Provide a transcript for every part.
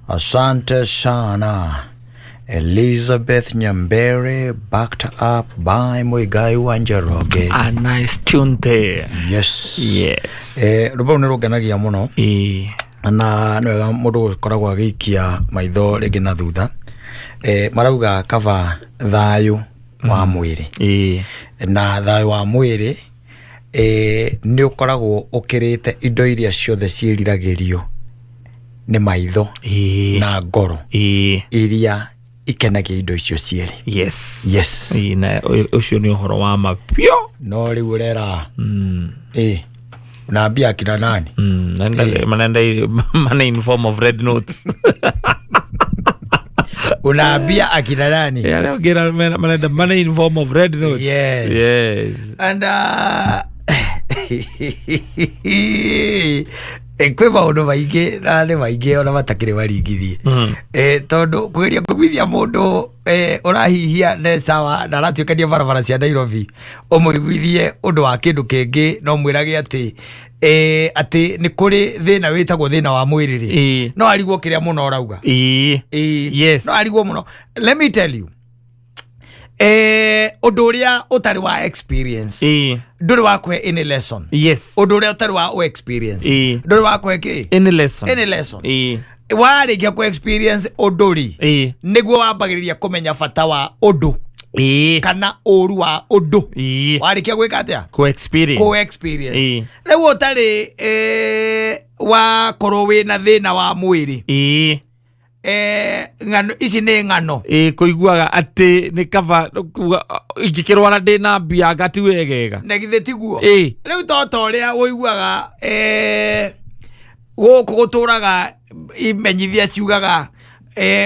Asante sana. Elizabeth Nyambere, backed up by Muigai wa Njoroge. A nice tune there. Yes. Yes. Rwĩmbo rũu nĩ rũngenagia mũno. Na nĩ wega mũndũ gũkoragwo agĩikia maitho rĩngĩ na thutha. Marauga kaba thayũ wa mwĩrĩ. Na thayũ wa mwĩrĩ nĩ ũkoragwo ũkĩrĩte indo iria ciothe ciĩriragĩrio nĩ maitho na ngoro iria ikenagia indo icio cierĩ. Yes. Yes. Na ũcio nĩ ũhoro wa ma biũ. No rĩu ũrera unaambia akina nani? Manenda money in form of red notes. Unaambia akina nani? Arĩa ũngĩra marenda money in form of red notes. Yes. Yes. And kwĩ maũndũ maingĩ na nĩ maingĩ ona matakĩrĩ maringithie. Tondũ kũgeria kũiguithia mũndũ ũrahihia ne sawa na aratuĩkania barabara cia Nairobi, ũmũiguithie ũndũ wa kĩndũ kĩngĩ, no mwĩrage atĩ atĩ nĩ kũrĩ thĩna wĩtagwo thĩna wa mwĩrĩ rĩ, no arigwo kĩrĩa mũno ũrauga. Yes. No arigwo mũno. Let me tell you, ũndũ ũrĩa ũtarĩ wa experience ndũrĩ wa kũhe any lesson. Ũndũ ũrĩa ũtarĩ wa experience ndũrĩ wa kũhe kĩ? Any lesson. Any lesson. Warĩkia kũ experience ũndũ rĩ, nĩguo wambagĩrĩria kũmenya bata wa ũndũ kana ũru wa ũndũ. Warĩkia gwĩka atĩa? Kũ experience. Kũ experience. Rĩu ũtarĩ wakorwo wĩna thĩna wa mwĩrĩ, ng'ano ici nĩ ng'ano. Kũiguaga atĩ nĩ kaba kuga ingĩkĩrwara ndĩna mbia anga ti wegega. Na githĩ tiguo? Rĩu to ta ũrĩa ũiguaga gũkũ gũtũraga imenyithia ciugaga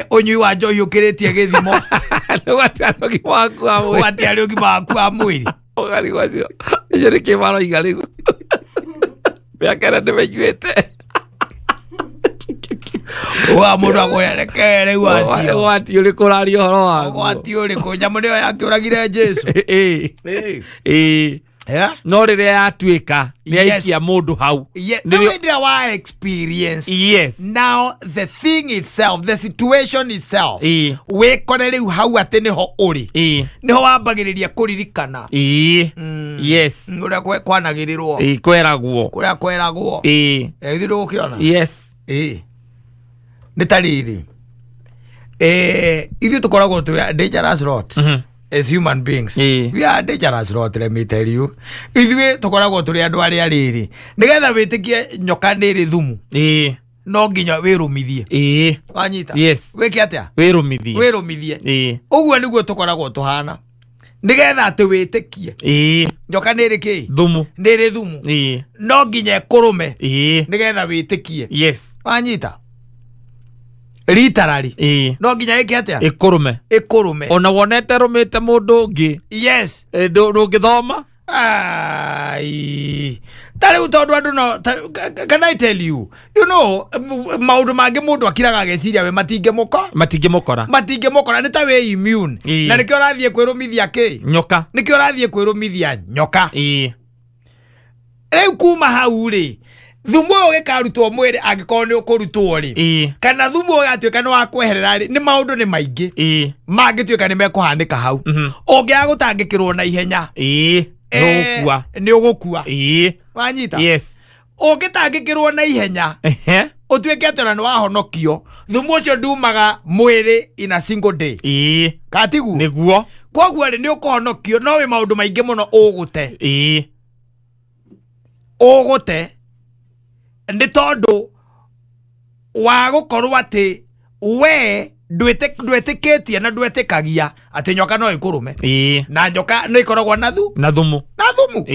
ũnyui wa njohi ũkĩrĩtie gĩthimo. Ũgatiarĩ ũgima waku wa mwĩrĩ. Ũgatiarĩ ũgima waku wa mwĩrĩ. Ũgarigwo acio icio nĩ kĩ maroiga rĩu, mĩaka ĩrĩa ndĩmĩnyuĩte. Wa mũndũ akwĩra reke rĩu acio. Ũgwati ũrĩkũ ũraria ũhoro waguo? Ũgwati ũrĩkũ? Nyamũ nĩyo yakĩũragire Jesu. Yeah? No rĩrĩa yatuĩka nĩ yaikia mũndũ hau. Yeah, no hĩndĩ wa experience. Now the thing itself, the situation itself, wĩkore rĩu hau atĩ nĩho ũrĩ, nĩho wambagĩrĩria kũririkana ũrĩa kwanagĩrĩrwo. Kweragwo. Kũrĩa kweragwo. Ithuĩ ndũgũkĩona. Nĩ ta rĩrĩ, ithuĩ tũkoragwo twĩ dangerous lot as human beings. We are dangerous lot, let me tell you. Ithuĩ tũkoragwo tũrĩ andũ arĩa rĩrĩ, nĩgetha wĩtĩkie nyoka nĩ ĩrĩ thumu, no nginya wĩrũmithie. Wanyita? Yes. Wĩke atĩa? Wĩrũmithie. Wĩrũmithie. Ũguo nĩguo tũkoragwo tũhana, nĩgetha atĩ wĩtĩkie nyoka nĩ ĩrĩ kĩ? Thumu. Nĩ ĩrĩ thumu. No nginya ĩkũrũme nĩgetha wĩtĩkie. Wanyita? Ritarari no nginya ĩke atĩa? Ĩkũrũme. Ĩkũrũme. Ona wonete rũmĩte mũndũ ũngĩ. Ndũngĩthoma. Ai. Ta rĩu tondũ andũ no can I tell you, you know, maũndũ mangĩ mũndũ akiraga ageciria we matingĩmũko Matingĩmũkora. Matingĩmũkora, nĩ ta wĩ immune. Na nĩkĩo ũrathiĩ kwĩrũmithia kĩ? Nyoka. Nĩkĩo ũrathiĩ kwĩrũmithia nyoka. Rĩu kuma hau rĩ, thumu ũyũ ũgĩkarutwo mwĩrĩ, angĩkorwo nĩ ũkũrutwo rĩ, kana thumu ũyũ ũgatuĩka nĩ wa kweherera rĩ, nĩ maũndũ nĩ maingĩ mangĩtuĩka nĩ mekũhanĩka hau. Ũngĩaga gũtangĩkĩrwo na ihenya, Nĩ ũgũkua. Nĩ ũgũkua. Wanyita? Yes. Ũngĩtangĩkĩrwo na ihenya, ũtuĩke atĩ ona nĩ wahonokio, thumu ũcio ndumaga mwĩrĩ in a single day. Katiguo? Nĩguo. Koguo rĩ, nĩ ũkũhonokio, no wĩ maũndũ maingĩ mũno ũgũte. Ũgũte nĩ tondũ wa gũkorwo atĩ we ndwĩtĩkĩtie na ndwĩtĩkagia atĩ nyoka no ĩkũrũme. Na nyoka nĩ ĩkoragwo na thu Na thumu. Na thumu.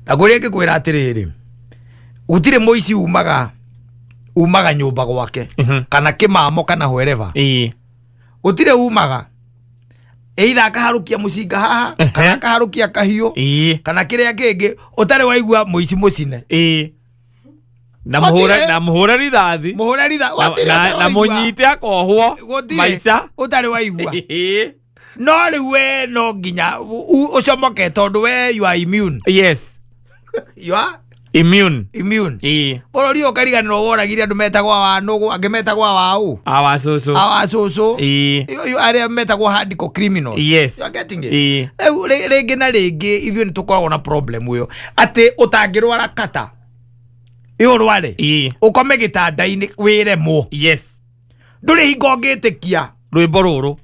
Na kũrĩa ngĩkwĩra atĩrĩrĩ, gũtirĩ mũici umaga nyũmba gwake kana kĩmamo kana wherever. Gũtirĩ umaga either akaharũkia mũcinga haha kana akaharũkia kahiũ kana kĩrĩa kĩngĩ ũtarĩ waigua mũici mũcine. Na Gũtirĩ. mũhũre na mũhũre rithathi. Mũhũre ritha gũtirĩ Na, ũtarĩ na waigua. mũnyite akohwo Gũtirĩ maica. Ũtarĩ waigua. No rĩu we no nginya ũcomoke tondũ we you are immune. You are Immune. Immune. Ĩĩ. Bũrũri ũyũ ũkariganĩrwo woragire andũ metagwo awanũgũ, angĩ metagwo awaũ, Awa cũcũ. awacũcũ. Ĩĩ. Arĩa metagwo hardcore criminals. Yes. You are getting it? Ĩĩ. Rĩu rĩngĩ na rĩngĩ ithuĩ nĩ tũkoragwo na problem ĩyo atĩ ũtangĩrwara kata ĩ ũrware, Ĩĩ. ũkome gĩtanda-inĩ wĩremwo, Yes. ndũrĩ hingo ũngĩtĩkia Rwĩmbo rũrũ.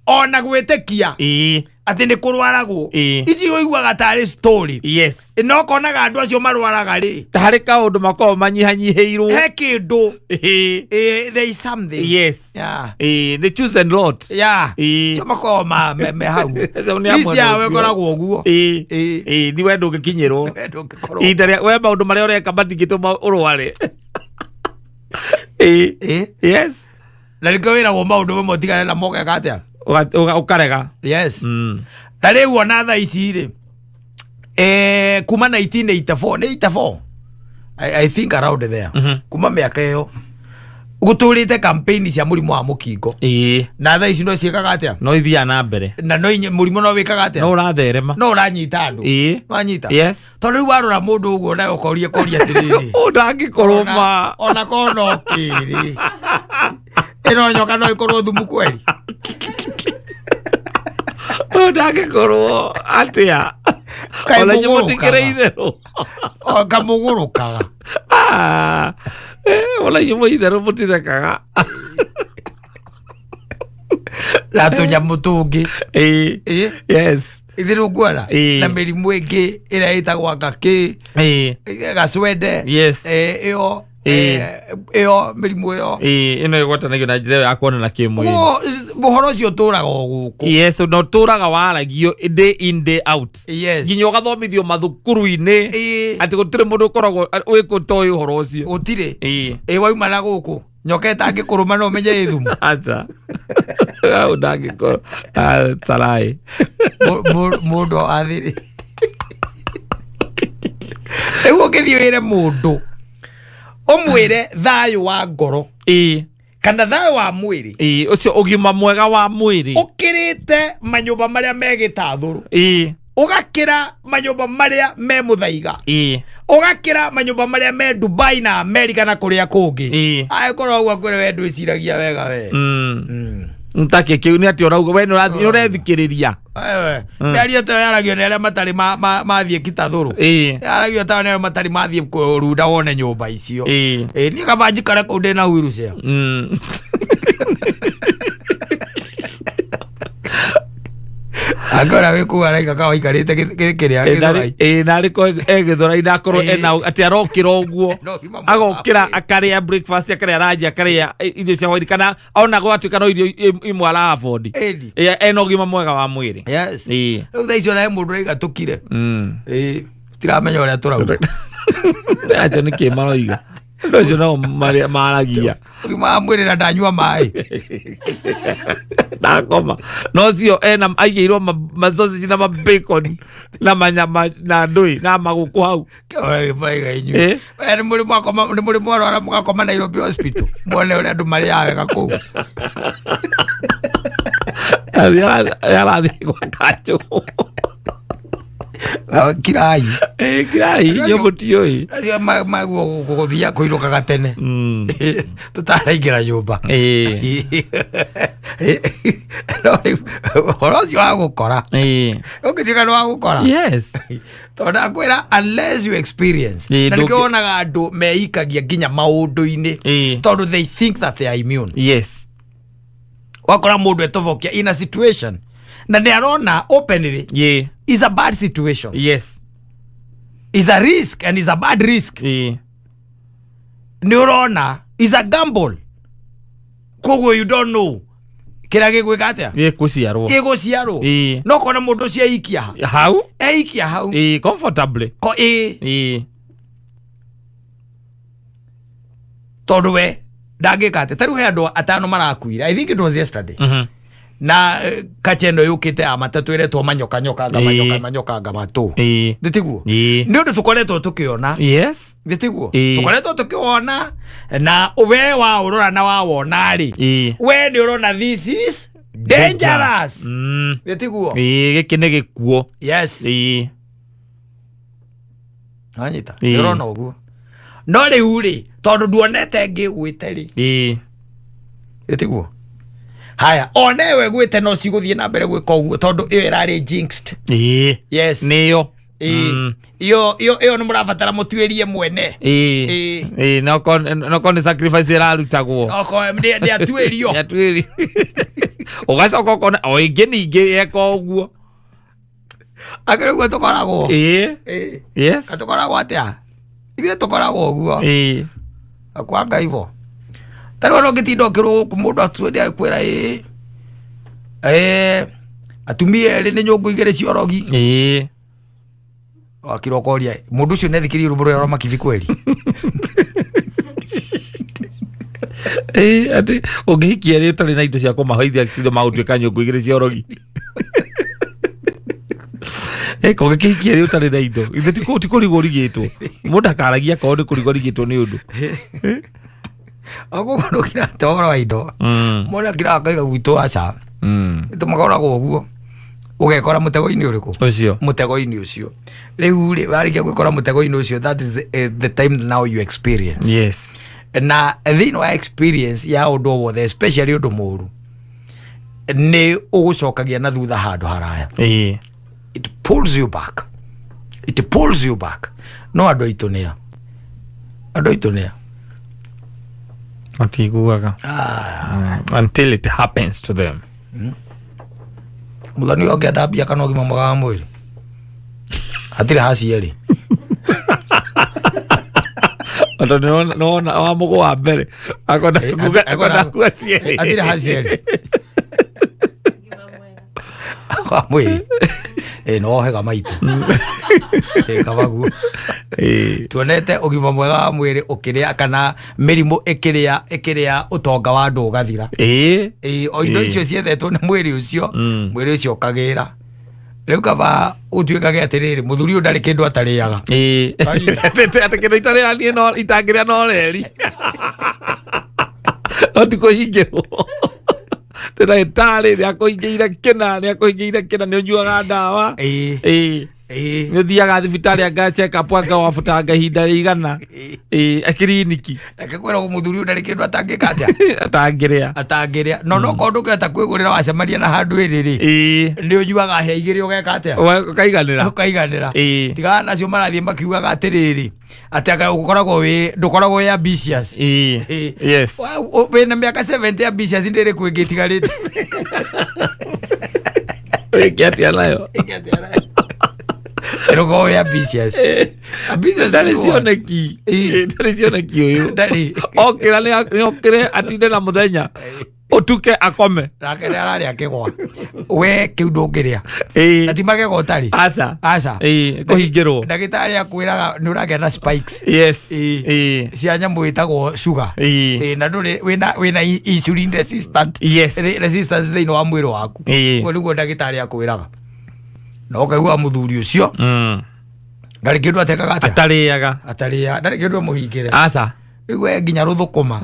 Ona gwĩtĩkia Ĩĩ. atĩ nĩ kũrwaragwo. Ĩĩ. Ici ũiguaga tarĩ story. Yes. No konaga andũ acio marwaraga rĩ, Ta harĩ kaũndũ makoragwo manyihanyihĩirwo. He kĩndũ. Ĩĩ. There is something. Yes. Yeah. Ĩĩ, nĩ choose and lot. Yeah. Ĩĩ. Cio makoragwo me hau. Acio nĩ a List mwena yao ũcio. ĩkoragwo ũguo. Ĩĩ. Ĩĩ. Ĩĩ, ni we ndũngĩkinyĩrwo. We ndũngĩkorwo. Ihinda rĩa we maũndũ marĩa ũreka matingĩtũma ũrware. Ĩĩ. Ĩĩ. Yes. Na nĩkĩo wĩragwo maũndũ mamwe ũtigane namo ũgeka atĩa? Ũkarega. Yes. Ta rĩu ona thaa ici rĩ, kuma 1984, nĩ 84, I think around there, kuma mĩaka ĩyo gũtũrĩte campaign cia mũrimũ wa mũkingo. Ĩĩ. Na thaa ici no ciĩkaga atĩa? No ithiaga na mbere. Na no mũrimũ no wĩkaga atĩa? No ũratherema. No ũranyita andũ. Ĩĩ. Wanyita. Yes. Tondũ rĩu warora mũndũ ũguo nawe ũkoria koria atĩrĩrĩ, Ndangĩkorwo ma. Ona korwo no kĩrĩ ĩno nyoka no ĩkorwo thumu kweri. Ndangĩkorwo atĩa? Kaĩ Ona inyuĩ mũgũrũkaga? mũtikĩrĩ itherũ. O kamũgũrũkaga. Ah, ona inyuĩ mwĩ itherũ mũtithekaga. Na tũnyamũ tũngĩ. Ĩĩ. Ĩĩ. Yes. Itherũ nguona. Ĩĩ. Na mĩrimũ ĩngĩ ĩrĩa ĩtagwo anga kĩ, Ĩĩ. gacwende. Yes. Ĩyo. Ĩĩ. Ĩyo mĩrimũ ĩyo. Ĩĩ, ĩno ĩgwatanagio na njĩra ĩyo ya kuonana kĩmwĩrĩ. Ũguo ũhoro ũcio ũtũraga o gũkũ. Yes, na ũtũraga waragio day in, day out, nginya ũgathomithio mathukuru-inĩ, atĩ gũtirĩ mũndũ ũkoragwo wĩkũ toĩ ũhoro ũcio. Gũtirĩ. Ĩĩ. Ĩ wauma na gũkũ nyoka ĩtangĩkũrũma no ũmenye ĩ thumu? Aca, hau ndangĩkorwo. Ah, sarai. Mũndũ athĩrĩ rĩu ũngĩthiĩ wĩre mũndũ ũmwĩre thayũ wa ngoro kana thayũ wa mwĩrĩ, Ĩĩ, ũcio ũgima mwega wa mwĩrĩ ũkĩrĩte manyũmba marĩa me gĩtathũrũ, ũgakĩra manyũmba marĩa me mũthaiga, ũgakĩra manyũmba marĩa me Dubai na America na kũrĩa kũngĩ, angĩkorwo ũguo akwĩre we ndwĩciragia wega we. Ntakĩ kĩu nĩ atĩ ũrauga we nĩ ũrethikĩrĩria. Ewe, mĩario ta ĩyo yaragio nĩ arĩa matarĩ mathiĩ kitathũrũ. Yaragio ta nĩ arĩa matarĩ mathiĩ kũrunda wone nyũmba icio. Ĩ niĩ kaba njikare kũu ndĩna wheelchair. Angĩona wĩ kũu araika ka waikarĩte kĩrĩa gĩthũrai. Ĩĩ, narĩ ko egĩthũrai ndakorwo ena atĩ arokĩra ũguo, No ũgima mwega wa agokĩra, mwĩrĩ. akarĩa breakfast, akarĩa lunch, akarĩa irio cia hwaĩ, kana ona gwatuĩka no irio imwe ara afford. Ĩni. Ĩĩ, ena ũgima mwega wa mwĩrĩ. Yes. Rĩu thaa icio ona he mũndũ ũraiga tũkire. Ĩĩ, tiramenya ũrĩa tũrauga. Acio nĩ kĩ maroiga? Andũ acio nao marĩa maragia. Ũgima wa mwĩrĩ na ndanyua maĩ. Ndakoma no cio ena aigĩirwo masausage na mabacon na manyama na ndũĩ na magũkũ hau. Kĩrora maraiga inyuĩ. Eh? We nĩ mũrĩ mwakoma, nĩ mũrĩ mwarwara mũgakoma Nairobi Hospital muone ũrĩa andũ marĩaga wega kũu. Arathiĩ gwa kanjũ. Kirai. Kirai inyuĩ mũtiũĩ. Acio maguo gũthiia kũinũkaga tene tũtaraingĩra nyũmba. No rĩu ũhoro ũcio wa gũkora, ũngĩtuĩka nĩ wa gũkora, tondũ ndakwĩra, unless you experience, na nĩkĩo wonaga andũ meikagia nginya maũndũ-inĩ, tondũ they think that they are immune. Wakora mũndũ etobokia in a situation na nĩ arona openly is a bad situation, is a risk and is a bad risk. Nĩ ũrona is a gamble, koguo you don't know kĩrĩa gĩgwĩka atĩa, Gĩkũciarwo. Gĩgũciarwo. No kona mũndũ ũcio eikia ha Hau. Eikia hau. Ĩĩ, comfortably. Ko ĩ Tondũ we ndangĩka atĩa? Ta rĩu he andũ atano marakuire, I think it was yesterday, na kacha ĩno yũkĩte ya matatũ ĩretwo manyoka nyoka nga manyoka, manyoka nga matũ. Thĩtiguo? Ĩĩ. Nĩ ũndũ tũkoretwo tũkĩona. Thĩtiguo? Tũkoretwo tũkĩwona na we waũrora na wawona rĩ, we nĩ ũrona this is dangerous. Thĩtiguo? Ĩĩ, gĩkĩ nĩ gĩkuo. Yes. Wanyita? Ĩĩ. Nĩũrona ũguo. No rĩu rĩ, tondũ nduonete ĩngĩ ĩgwĩte rĩ, Ĩtiguo? Haya, ona ĩyo ĩgwĩte no cigũthiĩ na mbere gwĩka ũguo tondũ ĩyo ĩrarĩ jinxed. Yes. Nĩyo. Ĩĩ. Ĩyo ĩyo ĩyo nĩ mũrabatara mũtuĩrie mwene. Ĩĩ. Ĩĩ, nokorwo nĩ sacrifice ĩrarutagwo. Okorwo nĩ atuĩrio. Nĩatuĩri. Ũgacoka ũkona o ĩngĩ ningĩ yeka ũguo. Akĩrĩ ũguo tũkoragwo. Ĩĩ. Ĩĩ. Yes. Tũkoragwo atĩa? Ithuĩ tũkoragwo ũguo. Ĩĩ. Akwanga hivyo. Tarĩu ona ũngĩtinda ũkĩrwo gũkũ mũndũ atuĩria akwĩra ĩĩ. Ĩĩ. Atumia erĩ nĩ nyũngũ igĩrĩ cia ũrogi. Ĩĩ. Wakira ũkoria mũndũ ũcio nĩathikĩrĩirie rwĩmbo rũrĩa rwa Makithi kweli. Ĩĩ, atĩ ũngĩhikia erĩ ũtarĩ na indo cia kũmahoithia tindo magũtuĩka nyũngũ igĩrĩ cia ũrogi. Ĩ, ko ũngĩkĩhikia erĩ ũtarĩ na indo ithe ti kũrigwo ũrigĩtwo, mũndũ akaragia akorwo nĩ kũrigwo arigĩtwo nĩ ũndũ. Ũguo kĩrata ũhoro wa indo. Mwana kĩraga akaiga gwitũ aca. Tũmakoragwo ũguo. Ũgekora mũtego-inĩ ũrĩkũ? Ũcio. Mũtego-inĩ ũcio. Rĩu rĩ, warĩkia gwĩkora mũtego-inĩ ũcio, that is the time now you experience. Yes. Na thĩinĩ wa experience ya ũndũ o wothe, especially ũndũ mũru, nĩ ũgũcokagia na thutha handũ haraya. It pulls you back. It pulls you back. No andũ aitũ nĩa? Andũ aitũ nĩa? Matiguaga. Until it happens to them. Mũthoni ũyũ ũngĩenda mbia kana ũgima mwega wa mwĩrĩ? Hatirĩ haciarĩ. Tondũ nĩwona wa mũgũ wa mbere akonda akonda kuga cierĩ. Hatirĩ haciarĩ. Wa mwĩrĩ. Ĩ no hega maitũ. Ĩ kabaguo. Tuonete ũgima mwega wa mwĩrĩ ũkĩrĩa kana mĩrimũ ĩkĩrĩa ĩkĩrĩa ũtonga wa andũ ũgathira. Ĩ o indo icio ciethetwo nĩ mwĩrĩ ũcio, mwĩrĩ ũcio ũkagĩra. Rĩu kaba ũtuĩkage atĩrĩrĩ, mũthuri ũyũ ndarĩ kĩndũ atarĩaga. Atĩ kĩndũ itarĩa niĩ no itangĩrĩa no reri. No ti kũhingĩrwo. Tĩ ndagĩtarĩ nĩakũhingĩire kĩna, nĩakũhingĩire kĩna, nĩ ũnyuaga ndawa. Nĩ ũthiaga thibitarĩ anga check up anga wabutanga ihinda rĩigana. Kiriniki. Reke kwĩra mũthuri ũyũ ndarĩ kĩndũ atangĩka atĩa? Atangĩrĩa. Atangĩrĩa. No no korwo ndũngĩhota kwĩgũrĩra wacemania na handũ ĩrĩ rĩ. Nĩ ũnyuaga hĩa igĩrĩ ũgeka atĩa? Ũkaiganĩra. Ũkaiganĩra. Tigaga nacio marathiĩ makiugaga atĩrĩrĩ, atĩ anga ũkoragwo wĩ ndũkoragwo wĩ ambitious. Yes. Wĩna mĩaka 70 ambitious ndĩrĩ ĩrĩkũ ĩngĩ ĩtigarĩte. Wĩke atĩa nayo? Ndũkoragwo wĩ ambitious. Ambitious Ndarĩ nĩ what? cioneki. Ndarĩ cioneki ũyũ. Ndarĩ. Okĩra nĩ okĩre atinde na mũthenya. Ũtuke akome. Nake nĩ ararĩa kĩgwa. We kĩu ndũngĩrĩa. Na ti magego ũtarĩ. Aca. Aca. Kũhingĩrwo. Ndagĩtarĩ akwĩraga nĩ ũragĩa na spikes. Yes. Cia nyamũ ĩtagwo sugar. Na ndũrĩ wĩna wĩna insulin resistant. Yes. Resistance thĩinĩ wa mwĩrĩ waku. Ũguo nĩguo ndagĩtarĩ akwĩraga. Na ũkaigua mũthuri ũcio ndarĩ kĩndũ atekaga atĩa? Atarĩaga. Atarĩaga. Ndarĩ kĩndũ amũhingĩre. Aca. Rĩu we nginya rũthũkũma.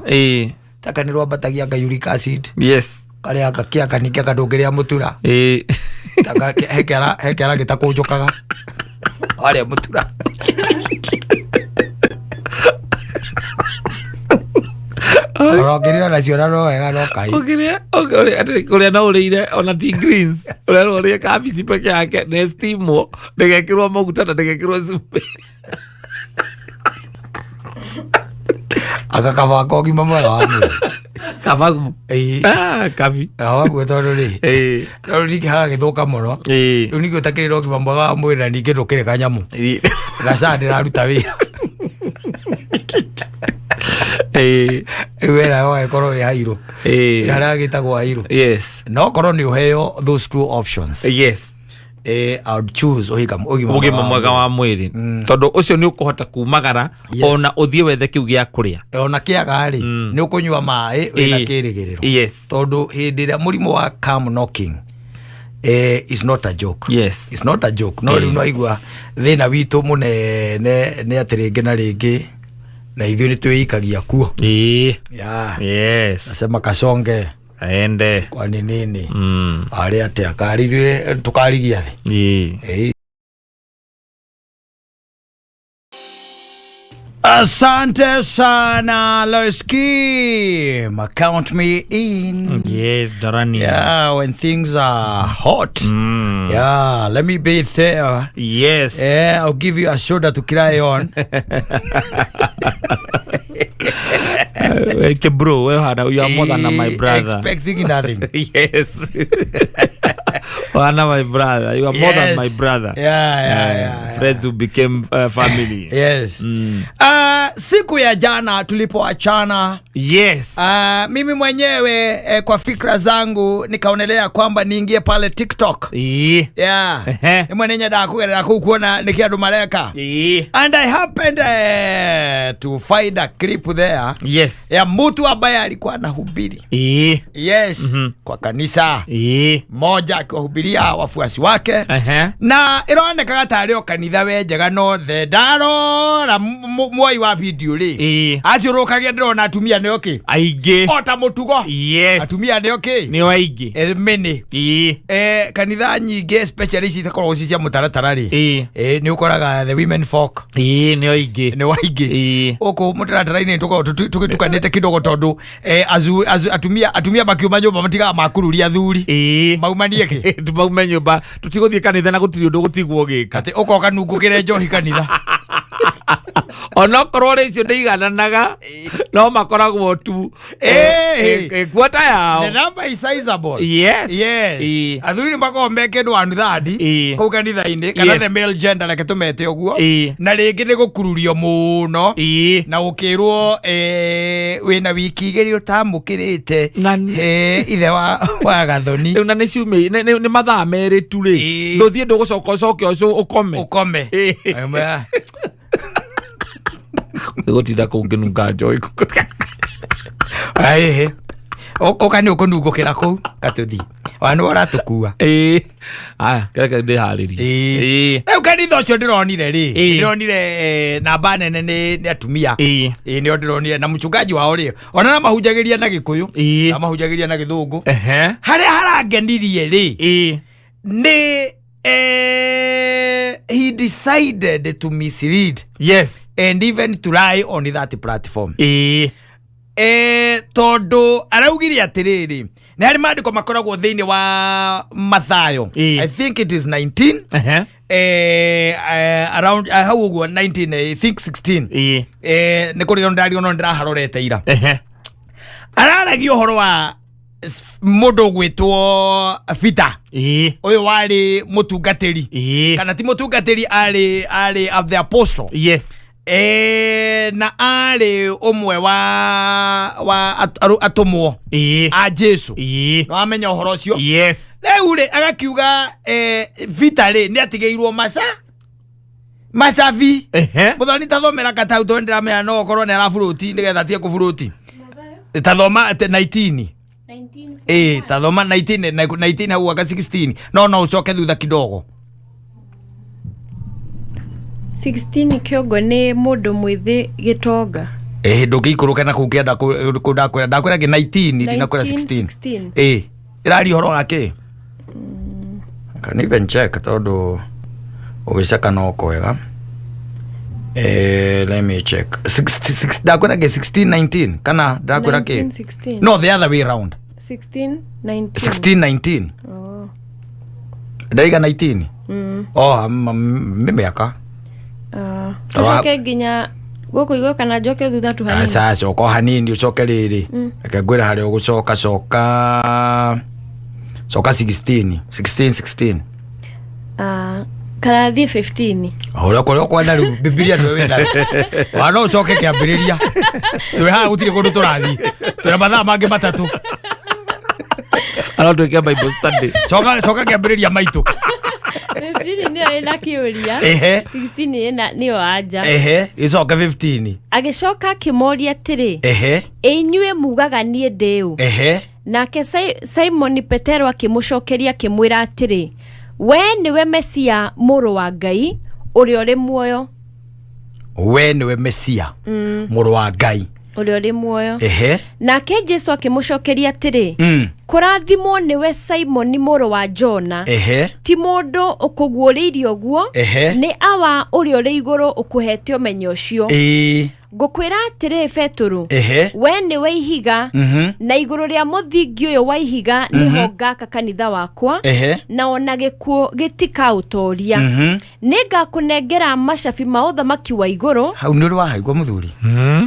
Taka nĩ rwambatagia anga uric acid. Yes. Karĩa anga kĩanga ningĩ anga ndũngĩrĩa mũtura. Taka he kĩara he kĩara gĩtakũnjũkaga. Warĩa mũtura. Ona ũngĩrĩa onacio na no wega no kai. Ũngĩrĩa atĩ kũrĩa no ũrĩire ona ti greens. Ũrĩa no ũrĩe kabici peke yake na steamwo ndĩgekĩrwo maguta na ndĩgekĩrwo cumbĩ. Anga kaba ka ũgima mwega wa mwĩrĩ. Kabagu. Ah, kabi. Kabagu tondũ rĩ. Tondũ ningĩ hagagĩthũka mũno. Rĩu ningĩ ũtakĩrĩ na ũgima mwega wa mwĩrĩ na ningĩ ndũkĩrĩ kanyamũ. Na SHA ndĩraruta wĩra. Rĩu wĩra ũgagĩkorwo wĩ hairũ. Harĩa gĩtagwo hairũ. Yes. No korwo nĩ ũheo those two options. Yes. I would choose ũgima ũgima mwega wa mwĩrĩ tondũ ũcio nĩ ũkũhota kumagara Yes. ona ũthiĩ wethe kĩu gĩa kũrĩa. Ona kĩaga rĩ, nĩ ũkũnyua maĩ wĩna kĩrĩgĩrĩro. Yes. Tondũ hĩndĩ ĩrĩa mũrimũ wa come knocking, is not a joke. Yes. It's not a joke. No rĩu no igua thĩna witũ mũnene nĩ atĩ rĩngĩ na rĩngĩ na ithuĩ nĩ twĩikagia kuo. Yeah. Yes. Nasema kasonge Aende. Kwani nini? Arĩ atĩa karĩ ithuĩ tũkarigia thĩ. Asante sana Lois Kim. Count me in. Yes, Darani. Yeah, when things are hot. Yeah, let me be there. Yes. Yeah, I'll give you a shoulder to cry on. Okay, bro, we hana, you are more than my brother. Expecting nothing. Yes. Hana my brother. You are more than my Yes. brother. Yeah. Friends who became family. Yes. Siku ya jana tulipoachana, Yes. Mimi mwenyewe kwa fikra zangu nikaonelea kwamba niingie pale TikTok. Yeah. Ehe. Nĩ mwene nyendaga kũgerera kũu kuona nĩkĩ andũ mareka. And I happened to find a clip there ya mtu ambaye alikuwa anahubiri. Yes, kwa kanisa moja akiwahubiria wafuasi wake. Na ĩronekaga tarĩ o kanitha we njega no the ndarora mwoi wa video rĩ, aciũrũkagia ndĩrona atumia nĩo kĩ Aingĩ. O ta mũtugo, atumia nĩo kĩ. Nĩo aingĩ. Mĩnĩ kanitha nyingĩ, especially ici itakoragwo ci cia mũtaratara rĩ, nĩ ũkoraga the women folk Nĩo aingĩ. Nĩ waingĩ. Gũkũ mũtaratara-inĩ tũkoragwo tũgĩtukanĩte kidogo tondũ atumia makiuma nyũmba matigaga makururia athuri maumanie kĩ. Maume nyũmba tũtigũthiĩ kanitha na gũtirĩ ũndũ gũtigwo gĩka. Atĩ ũkoka nungũkĩre njohi kanitha. Onokorwo rĩ icio nĩ igananaga no makoragwo tu kuota yao. The number is sizable. Yes. Athuri nĩ makoragwo me kĩndũ one third kũu kanitha-inĩ kana the male gender, reke tũmete ũguo. Na rĩngĩ nĩ gũkururio mũno na gũkĩrwo wĩna wiki 2 ũtamũkĩrĩte ithe wa Gathoni. Rĩu na nĩ ciumia nĩ mathaa 2 tu rĩ, ndũthiĩ ndũgũcoka ũcoke ũcio ũkome. Ũkome. Gũtinda kũu ngĩnunga njohi. Ĩhĩ, ũka nĩ ũkũnungũkĩra kũu katũthi ona nĩwe ũratũkua. Ĩĩ, aya kĩreke ndĩharĩrie. Rĩu kanitha ũcio ndĩronire rĩ, ndĩronire namba nene nĩ atumia. Ĩĩ, nĩo ndĩronire na mchungaji wao rĩ, ona na mahunjagĩria na Gĩkũyũ na mahunjagĩria na Gĩthũngũ. Harĩa harangenirie rĩ, nĩ he decided to mislead and even to lie on that platform. Tondũ araugire atĩrĩrĩ, nĩ harĩ maandĩko makoragwo thĩinĩ wa Mathayo. I think it is 19, around hau ũguo 19, I think 16. Nĩ kũrĩ ndario no ndĩraharorete ira. Araragia ũhoro wa mũndũ ũgwĩtwo Peter, ũyũ warĩ mũtungatĩri, kana ti mũtungatĩri, arĩ of the apostle. Na arĩ ũmwe wa atũmwo a Jesu. Nĩwamenya ũhoro ũcio. Rĩu rĩ, agakiuga Peter rĩ nĩ atigĩirwo maca macabi. Mũthoni, tathomera katau tondũ ndĩramenya no ũkorwo nĩ araburuti nĩgetha atige kũburuti. Tathoma 19. 19. Tathoma 19 na 19 hau aka 16, no ũcoke thutha kidogo. 16 kĩongo nĩ mũndũ mwĩthĩ gĩtonga. Ndũngĩikũrũke na kũu kĩanda kũ ndakwĩra kĩ 19, ndinakwĩra 16. 16. Ĩraria ũhoro wa kĩ? Can even check tondũ ũgĩceka no kwega. Let me check. 66, ndakwĩra kĩ 16 19 kana ndakwĩra kĩ? 19, 16. No, the other way round. 16 19. 16 19. Oh. Ndaiga 19. Oh, nĩ mĩaka. Ah, tũcoke nginya gũkũ igũrũ kana njoke thutha tu hanini? Aca, coka o hanini, ũcoke rĩrĩ. Reke ngwĩre harĩa ũgũcoka. Coka, coka 16 16 16. Ah, kana thiĩ 15? Ũrĩa kũrĩa ũkwenda rĩu, Bibilia nĩwe wĩnayo. Ona no ũcoke kĩambĩrĩria. Twĩ haha gũtirĩ kũndũ tũrathiĩ, twĩna mathaa mangĩ 3. Ano twĩke Bible study. Coka, coka kĩambĩrĩria maitũ. 15 nĩyo ĩna kĩũria. 16 ĩna nĩyo anja. Ehe, ĩcoke 15. Agĩcoka akĩmoria atĩrĩ, ĩ inyuĩ mugaga niĩ ndĩ ũ? Nake Simoni Petero akĩmũcokeria akĩmwĩra atĩrĩ, we nĩwe Mesia, mũrũ wa Ngai ũrĩa ũrĩ muoyo. We nĩwe Mesia, mũrũ wa Ngai ũrĩa ũrĩ muoyo. Nake Jesu akĩmũcokeria atĩrĩ, Kũrathimwo nĩwe Simoni mũrũ wa Jona. Ehe. Ti mũndũ ũkũguũrĩirie ũguo, Ehe. nĩ Awa ũrĩa ũrĩ igũrũ ũkũhete ũmenyo ũcio. Ĩĩ. Ngũkwĩra atĩrĩ Betũrũ, Ehe. we nĩwe ihiga, na igũrũ rĩa mũthingi ũyũ wa ihiga nĩho ngaka kanitha wakwa, Ehe. na ona gĩkuũ gĩtikaũtoria. Nĩngakũnengera macabi ma ũthamaki wa igũrũ. Hau nĩ ũrĩ wahaigua mũthuri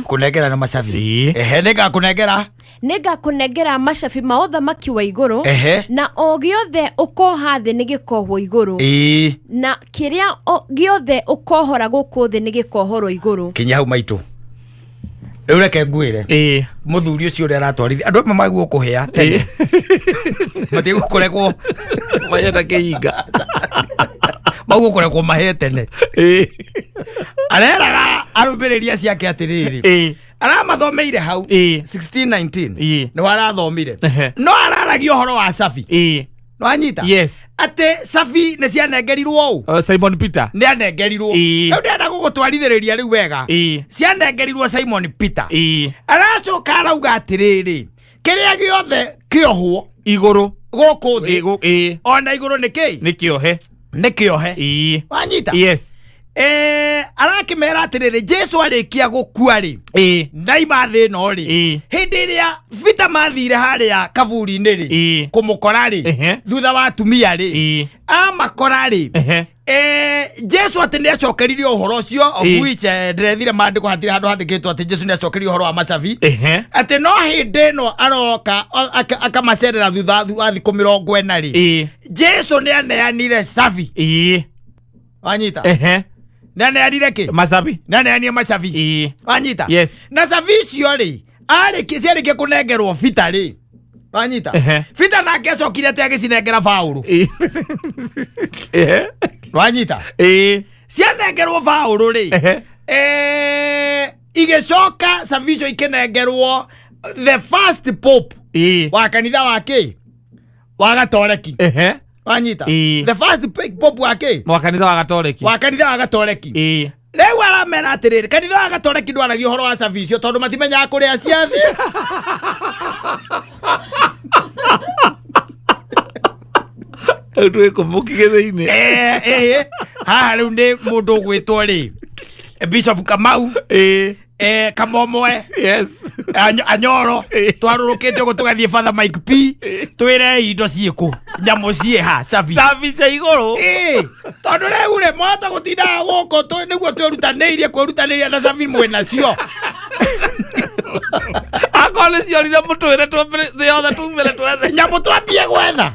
kũnengera na macabi. Ĩĩ. Ehe, nĩngakũnengera. Nĩngakũnengera macabi ma ũthamaki wa igũrũ. Ehe. Na o gĩothe ũkoha thĩ nĩgĩkohwo igũrũ. Ĩĩ. Na kĩrĩa gĩothe ũkohora gũkũ thĩ nĩgĩkohorwo igũrũ. Kinya hau maitũ. Rĩu reke ngwĩre. Ĩĩ. Mũthuri ũcio ũrĩa aratwarithia andũ amwe maguo kũhĩa tene matigũkũrekwo Mayenda kĩhinga. Magũkũrekwo mahĩe tene. Ĩĩ. Areraga arũmĩrĩri acio ake atĩrĩrĩ, Ĩĩ. aramathomeire hau Ĩĩ. 1619. Ĩĩ. Nĩ warathomire. Ehe. No araragia ũhoro wa cabi. Ĩĩ. Nĩwanyita? Yes. Atĩ cabi nĩ cianengerirwo ũ? Simon Peter. Nĩ anengerirwo. Ĩĩ. Rĩu ndĩrenda gũgũtwarithĩrĩria rĩu wega. Ĩĩ. Cianengerirwo Simon Peter. Ĩĩ. Aracoka arauga atĩrĩrĩ, kĩrĩa gĩothe kĩohwo Igũrũ. Gũkũ thĩ, Ĩĩ, ĩĩ. Ona igũrũ nĩ kĩ? Nĩ kĩohe. Nĩ kĩohe. Ĩĩ. Wanyita? Yes. Arakĩmera atĩrĩrĩ, Jesu arĩkia gũkua rĩ, Ĩĩ. ndaima thĩ ĩno rĩ, Ĩĩ. hĩndĩ ĩrĩa Peter mathire harĩa kaburi-inĩ rĩ, Ĩĩ. kũmũkora rĩ, Ehe. thutha wa atumia rĩ, Ĩĩ. amakora rĩ, Ehe. Jesu atĩ nĩ acokeririe ũhoro ũcio, of Ĩĩ. which ndĩrethire maandĩko hatirĩ handũ handĩkĩtwo atĩ Jesu nĩ acokeririe ũhoro wa macabi. Ehe. Atĩ no hĩndĩ ĩno aroka akamacerera thutha wa thikũ 40 rĩ, Ĩĩ. Jesu nĩ aneanire cabi. Ĩĩ. Wanyita? Ehe. Nĩ aneanire kĩ? Macabi. Nĩ aneanire macabi. Ĩĩ. Wanyita? Yes. Na cabi icio rĩ, arĩkia ciarĩkia kũnengerwo Peter rĩ, wanyita? Ehe. Peter nake acokire atĩ agĩcinengera Paũlũ. Ĩĩ. Ehe. Wanyita? Ĩĩ. Cianengerwo Paũlũ rĩ, Ehe. Igĩcoka cabi icio ikĩnengerwo the first pope Ĩĩ. wa kanitha wa kĩ? Wa Gatoreki. Ehe. Wanyita? Ĩĩ. The first pope wa kĩ? Wa kanitha wa Gatoreki. Wa kanitha wa Gatoreki. Ĩĩ. Rĩu aramera atĩrĩrĩ, kanitha wa Gatoreki ndwaragia ũhoro wa cabi icio tondũ matimenyaga kũrĩa ciathiĩ. Rĩu twĩkũmũkige thĩinĩ. Haha rĩu nĩ mũndũ ũgwĩtwo rĩ, Bishop Kamau. Ĩĩ. Kamomoe. Yes. Anyoro twarũrũkĩte ũguo tũgathiĩ Father Mike P, twĩre indo ciĩkũ, nyamũ ciĩha, cabi. Cabi cia igũrũ. Ĩĩ, tondũ rĩu rĩ mwahota gũtindaga gũkũ nĩguo twĩrutanĩirie kwĩrutanĩria na cabi mwĩnacio. Akorwo nĩ ciorire mũtwĩre thĩ yothe tumĩre twethe. Nyamũ twambie gwetha.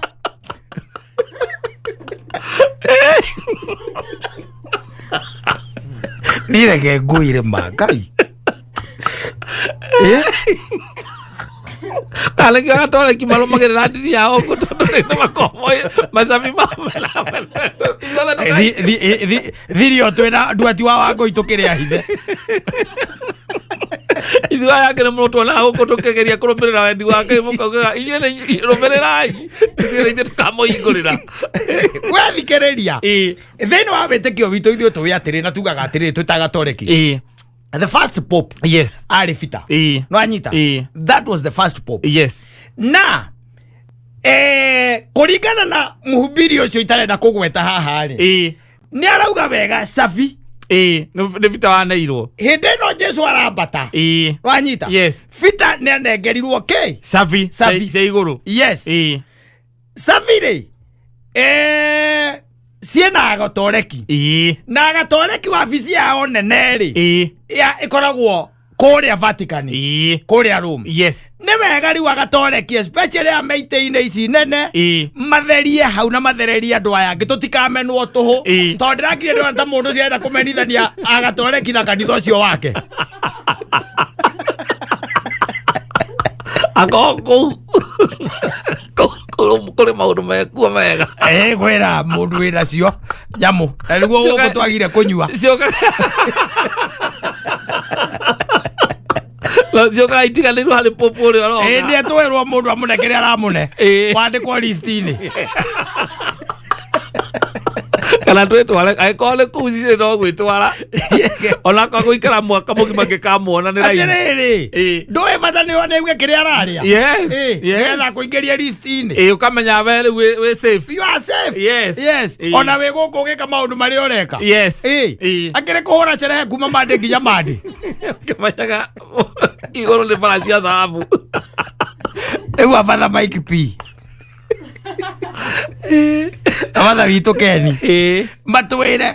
Niĩ reke ngwĩre ma Ngai. Kana nĩkĩo Gatoreki marũmagĩrĩra ndini yao ũguo tondũ nĩ makomoĩ macabi mao mena Thirio twĩna nduati wa Wangũi tũkĩrĩa hithe. Ithuĩ aya angĩ nĩ mũno tuonaga gũkũ tũkĩgeria kũrũmĩrĩra wendi wa Ngai mũkaugaga inyuĩ nĩ rũmĩrĩrai ithuĩ nĩ ithuĩ tũkamũhingũrĩra. Wethikĩrĩria. Ĩĩ. Thĩinĩ wa wĩtĩkio witũ ithuĩ tũĩ atĩrĩ na tugaga atĩrĩ twĩ ta Gatoreki. Ĩĩ. The first pope Yes. arĩ Peter. Ĩĩ. No anyita? Ĩĩ. That was the first pope. Yes. Na kũringana na mũhubiri ũcio itarenda kũgweta haha rĩ, Ĩĩ. nĩ arauga wega cabi. Ĩĩ, nĩ Peter waneirwo. Hĩndĩ ĩno Jesu arambata. Ĩĩ. Wanyita? Yes. Peter nĩ anengerirwo kĩ? Cabi. Cabi. Cia igũrũ. Yes. Ĩĩ. Cabi rĩ, ciĩna Gatoreki. Ĩĩ. Na Gatoreki wabici yao nene rĩ, Ĩĩ. ya ĩkoragwo kũrĩa Vatican. Ĩĩ. Kũrĩa Rome. Yes. Nĩ wega rĩu Agatoreki especially a meitĩ-inĩ ici nene, Ĩĩ. matherie hau na mathererie andũ aya angĩ tũtikamenwo tũhũ. Ĩĩ. Tondũ ndĩrakire ndĩrona ta mũndũ ũcio arenda kũmenithania Agatoreki na kanitha ũcio wake. Akorwo kũu kũu kũrĩ maũndũ mekuo mega. Kwĩra mũndũ wĩnacio nyamũ na nĩguo gũkũ twagire kũnyua. Cioka no ciokaga itiganĩirwo harĩ popo ũrĩa ũroka. Nĩ etwĩrwo mũndũ amũne kĩrĩa aramũne. Ĩĩ. Wandĩkwo list-inĩ. Kana twĩtware, angĩkorwo nĩ kũu Sicily no gwĩtwara, onakorwo gũikara mwaka mũgima ngĩkamuona nĩ raini. Atĩrĩrĩ, ndũĩ bata nĩ one aigue kĩrĩa ararĩa. Nĩgetha kũingĩria list-inĩ. Ĩĩ, ũkamenya we rĩu wĩ safe. You are safe. Yes. Ona wĩ gũkũ ũgĩka maũndũ marĩa ũreka. Akĩrĩ kũhũra cerehe kuma Monday nginya Monday. Ũkĩmenyaga igũrũ nĩ bara cia thahabu. Rĩu abatha Mike P abatha witũ Keni matwĩre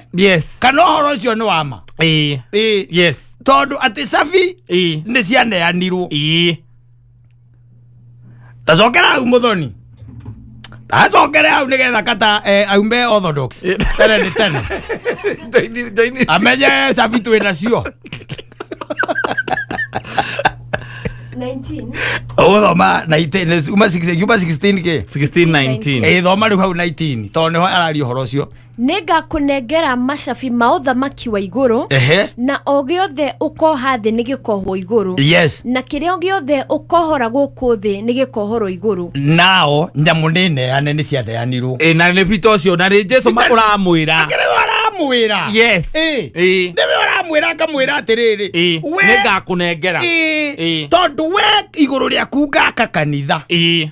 kana ũhoro ũcio nĩ wa ma. Tondũ atĩ cabi nĩ cianeanirwo. Tacokera hau mũthoni, tacokere hau nĩgetha kata aume orthodox tene nĩ tene. Joini- joini. Amenye cabi twĩ nacio. 19. Ũgũthoma 19, uma 16, uma 16 kĩ? 16 19. Ĩ, thoma rĩu hau 19 tondũ nĩho araria ũhoro ũcio. Nĩ ngakũnengera macabi ma ũthamaki wa igũrũ, na o gĩothe ũkoha thĩ nĩ gĩkohwo igũrũ, na kĩrĩa gĩothe ũkohora gũkũ thĩ nĩ gĩkohorwo igũrũ. Nao nyamũ nĩ neane, nĩ cianeanirwo. Ĩ, na nĩ Peter ũcio, na nĩ Jesu ũramwĩra. Akĩrĩ we ũramwĩra. Nĩwe ũramwĩra, akamwĩra atĩrĩrĩ, we Nĩ ngakũnengera. Tondũ we igũrũ rĩaku ngaka kanitha.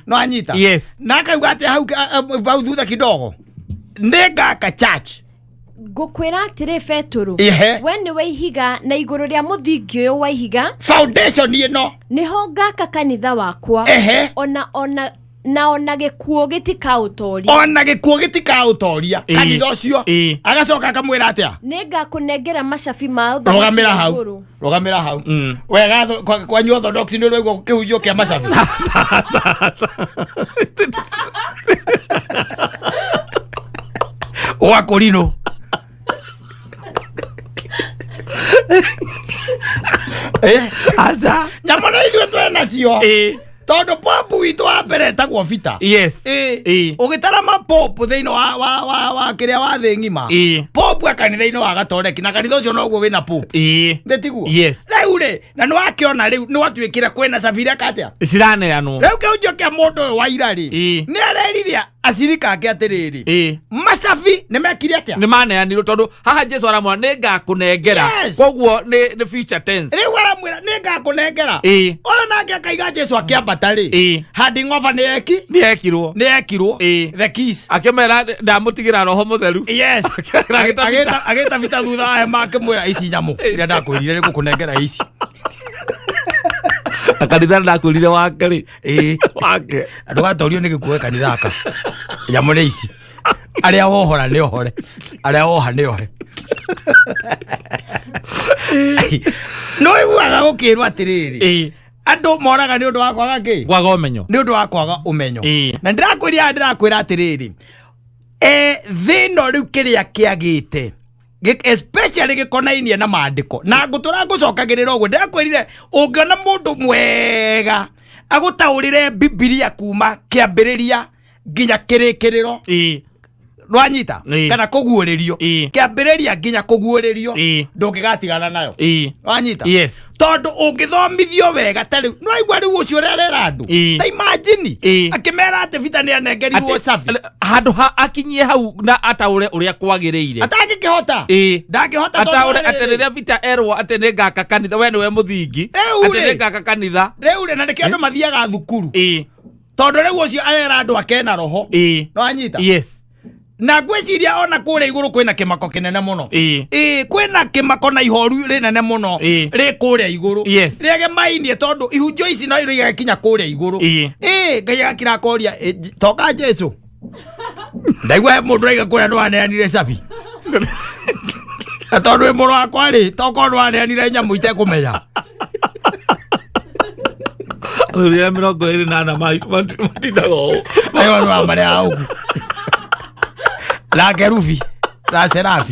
No anyita. Na akauga atĩ hau hau thutha kidogo nĩ ngaka church. Ngũkwĩra atĩrĩ Betũrũ, we nĩwe ihiga, na igũrũ rĩa mũthingi ũyũ wa ihiga, foundation ĩno, nĩho ngaka kanitha wakwa, ona na ona gĩkuũ gĩtikaũtoria. Ona gĩkuũ gĩtikaũtoria kanitha ũcio. Agacoka akamwĩra atĩa? Nĩ ngakũnengera macabi ma ũthamaki Rũgamĩra wa hau. igũrũ. Rũgamĩra hau wega. Kwanyu orthodox nĩ ũraigua kĩhunjio kĩa macabi? Gwakũrinũ Aca. Nyamũ na ithuĩ twĩ nacio, tondũ popu witũ wa mbere etagwo Peter. Ũgĩtara mapopu thĩinĩ wa kĩrĩa wa thĩ ng'ima, popu e kanitha-inĩ wa gatoreki, na kanitha ũcio noguo wĩna popu. Nĩ tiguo? Yes. Rĩu rĩ, na nĩ wakĩona rĩu nĩ watuĩkire kwĩna cabira katĩa Ciraneanwo. Rĩu kĩhunjio kĩa mũndũ ũyũ wa ira rĩ, nĩ arerire acirika ake atĩrĩrĩ, macabi nĩ mekire atĩa? Nĩ maneanirwo, tondũ haha Jesu aramwĩra nĩ ngakũnengera. Koguo nĩ future tense. Rĩu aramwĩra nĩ ngakũnengera. Ũyũ nake akaiga Jesu akĩambata rĩ, handing over nĩ eki Nĩ ekirwo. Nĩ ekirwo. The keys. Akĩmera ndamũtigĩra roho mũtheru. Agĩta Peter. Agĩta Peter thutha wa hema, akĩmwĩra ici nyamũ iria ndakwĩrire nĩ ngũkũnengera ici. Na kanitha ndakwĩrire wake rĩ, wake. Ndũgatorio nĩ gĩkuo kanitha aka, nyamũ nĩ ici, arĩa wohora nĩ ohore, arĩa woha nĩ ohe. No iguaga gũkĩrwo atĩrĩrĩ, andũ moraga nĩ ũndũ wa kwaga kĩ? Kwaga ũmenyo. Nĩ ũndũ wa kwaga ũmenyo. Na ndĩrakwĩra ndĩrakwĩra atĩrĩrĩ, thĩ ĩno rĩu kĩrĩa kĩagĩte especially gĩkonainie na maandĩko, na ngũtũra ngũcokagĩrĩra ũguo ndĩrakwĩrire, ũngĩona mũndũ mwega agũtaũrĩre Bibilia kuma kĩambĩrĩria nginya kĩrĩkĩrĩro, nwanyita? Kana kũguũrĩrio, kĩambĩrĩria nginya kũguũrĩrio, ndũngĩgatigana nayo. Wanyita? Yes. Tondũ ũngĩthomithio wega ta rĩu nĩwaigua rĩu ũcio ũrĩa arera andũ, ta imagine akĩmera atĩ Peter nĩ anengerirwo cabi. Handũ ha akinyie hau na ataũre ũrĩa kwagĩrĩire. Atangĩkĩhota. Ndangĩhota tondũ Ataũre rĩrĩ- atĩ rĩrĩa Peter erwo atĩ nĩ ngaka kanitha, we nĩwe mũthingi, Rĩu atĩ rĩ. nĩ ngaka kanitha. Rĩu rĩ, na nĩkĩo andũ mathiaga thukuru, tondũ rĩu ũcio arera andũ akena roho. Nĩwanyita? Yes. Na ngwĩciria ona kũrĩa igũrũ kwĩna kĩmako kĩnene mũno. Ĩĩ, kwĩna kĩmako na ihoru rĩnene mũno rĩ kũrĩa igũrũ, rĩegemainie, tondũ ihunjio ici no igagĩkinya kũrĩa igũrũ. Ĩĩ, Ngai agakira akoria, "Ĩ, toka Jesu, ndaigua he mũndũ raiga kũrĩa nĩwaneanire cabi, na tondũ wĩ mũrũ wakwa rĩ, tokorwo nĩwaneanire nyamũ itekũmenya." Athuri arĩa 24 matindaga ũũ. Ayo andũ aya marĩa ũguo na kerubi na serafi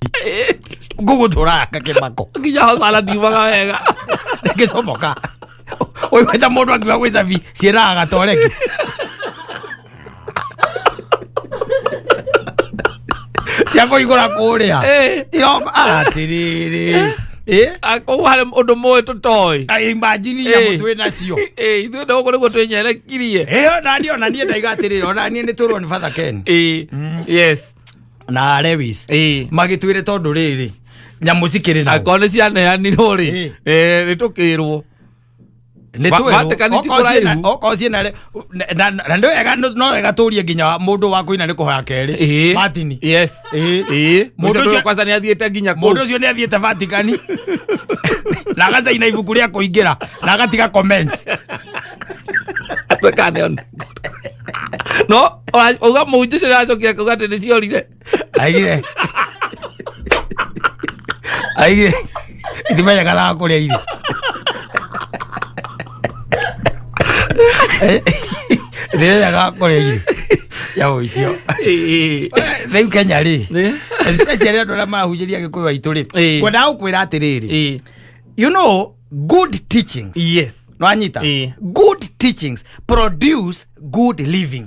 ngũgũtũranga kĩmako. Nginya hosana ndiumaga wega. Ngĩcomoka ũiguĩte mũndũ akiuga gwĩ cabi ciĩraga gatoreki cia kũhingũra kũrĩa iroko atĩrĩrĩ. Koguo harĩ ũndũ mũĩ tũtoĩ. Imagine nyamũ twĩ nacio. Ithuĩ nĩ gũkũ nĩguo twĩnyerekirie. Ĩyo nani, ona niĩ ndaiga atĩrĩrĩ, ona niĩ nĩ tũrwo nĩ Father Ken. Yes. Na Lewis magĩtwĩre tondũ rĩrĩ nyamũ cikĩrĩ nao. Akorwo nĩ cianeanirwo rĩ, nĩ tũkĩrwo. Nĩ twĩrwo. Vatican ti Okorwo kũraihu. Okorwo ciĩna na nĩ wega, no wega tũrie nginya mũndũ wa kũina nĩ kũhoya kerĩ. Martin. Mũndũ Mũndũ ũcio ũcio- kwanza nĩ athiĩte nginya kũu. Mũndũ ũcio nĩ athiĩte Vatican na agacaina ibuku rĩa kũingĩra na agatiga comments. Atuĩka no uga mũhunjia ũcio nĩaracokire kuga atĩ nĩ ciorire. Aigire itimenyekanaga kũrĩa irĩ, itimenyekaga kũrĩa irĩ nyamũ icio. Rĩu Kenya rĩ, especially andũ arĩa marahunjĩria Gĩkũyũ aitũ rĩ, ngwendaga gũkwĩra atĩrĩrĩ, good teachings, nwanyita, good teachings produce good living.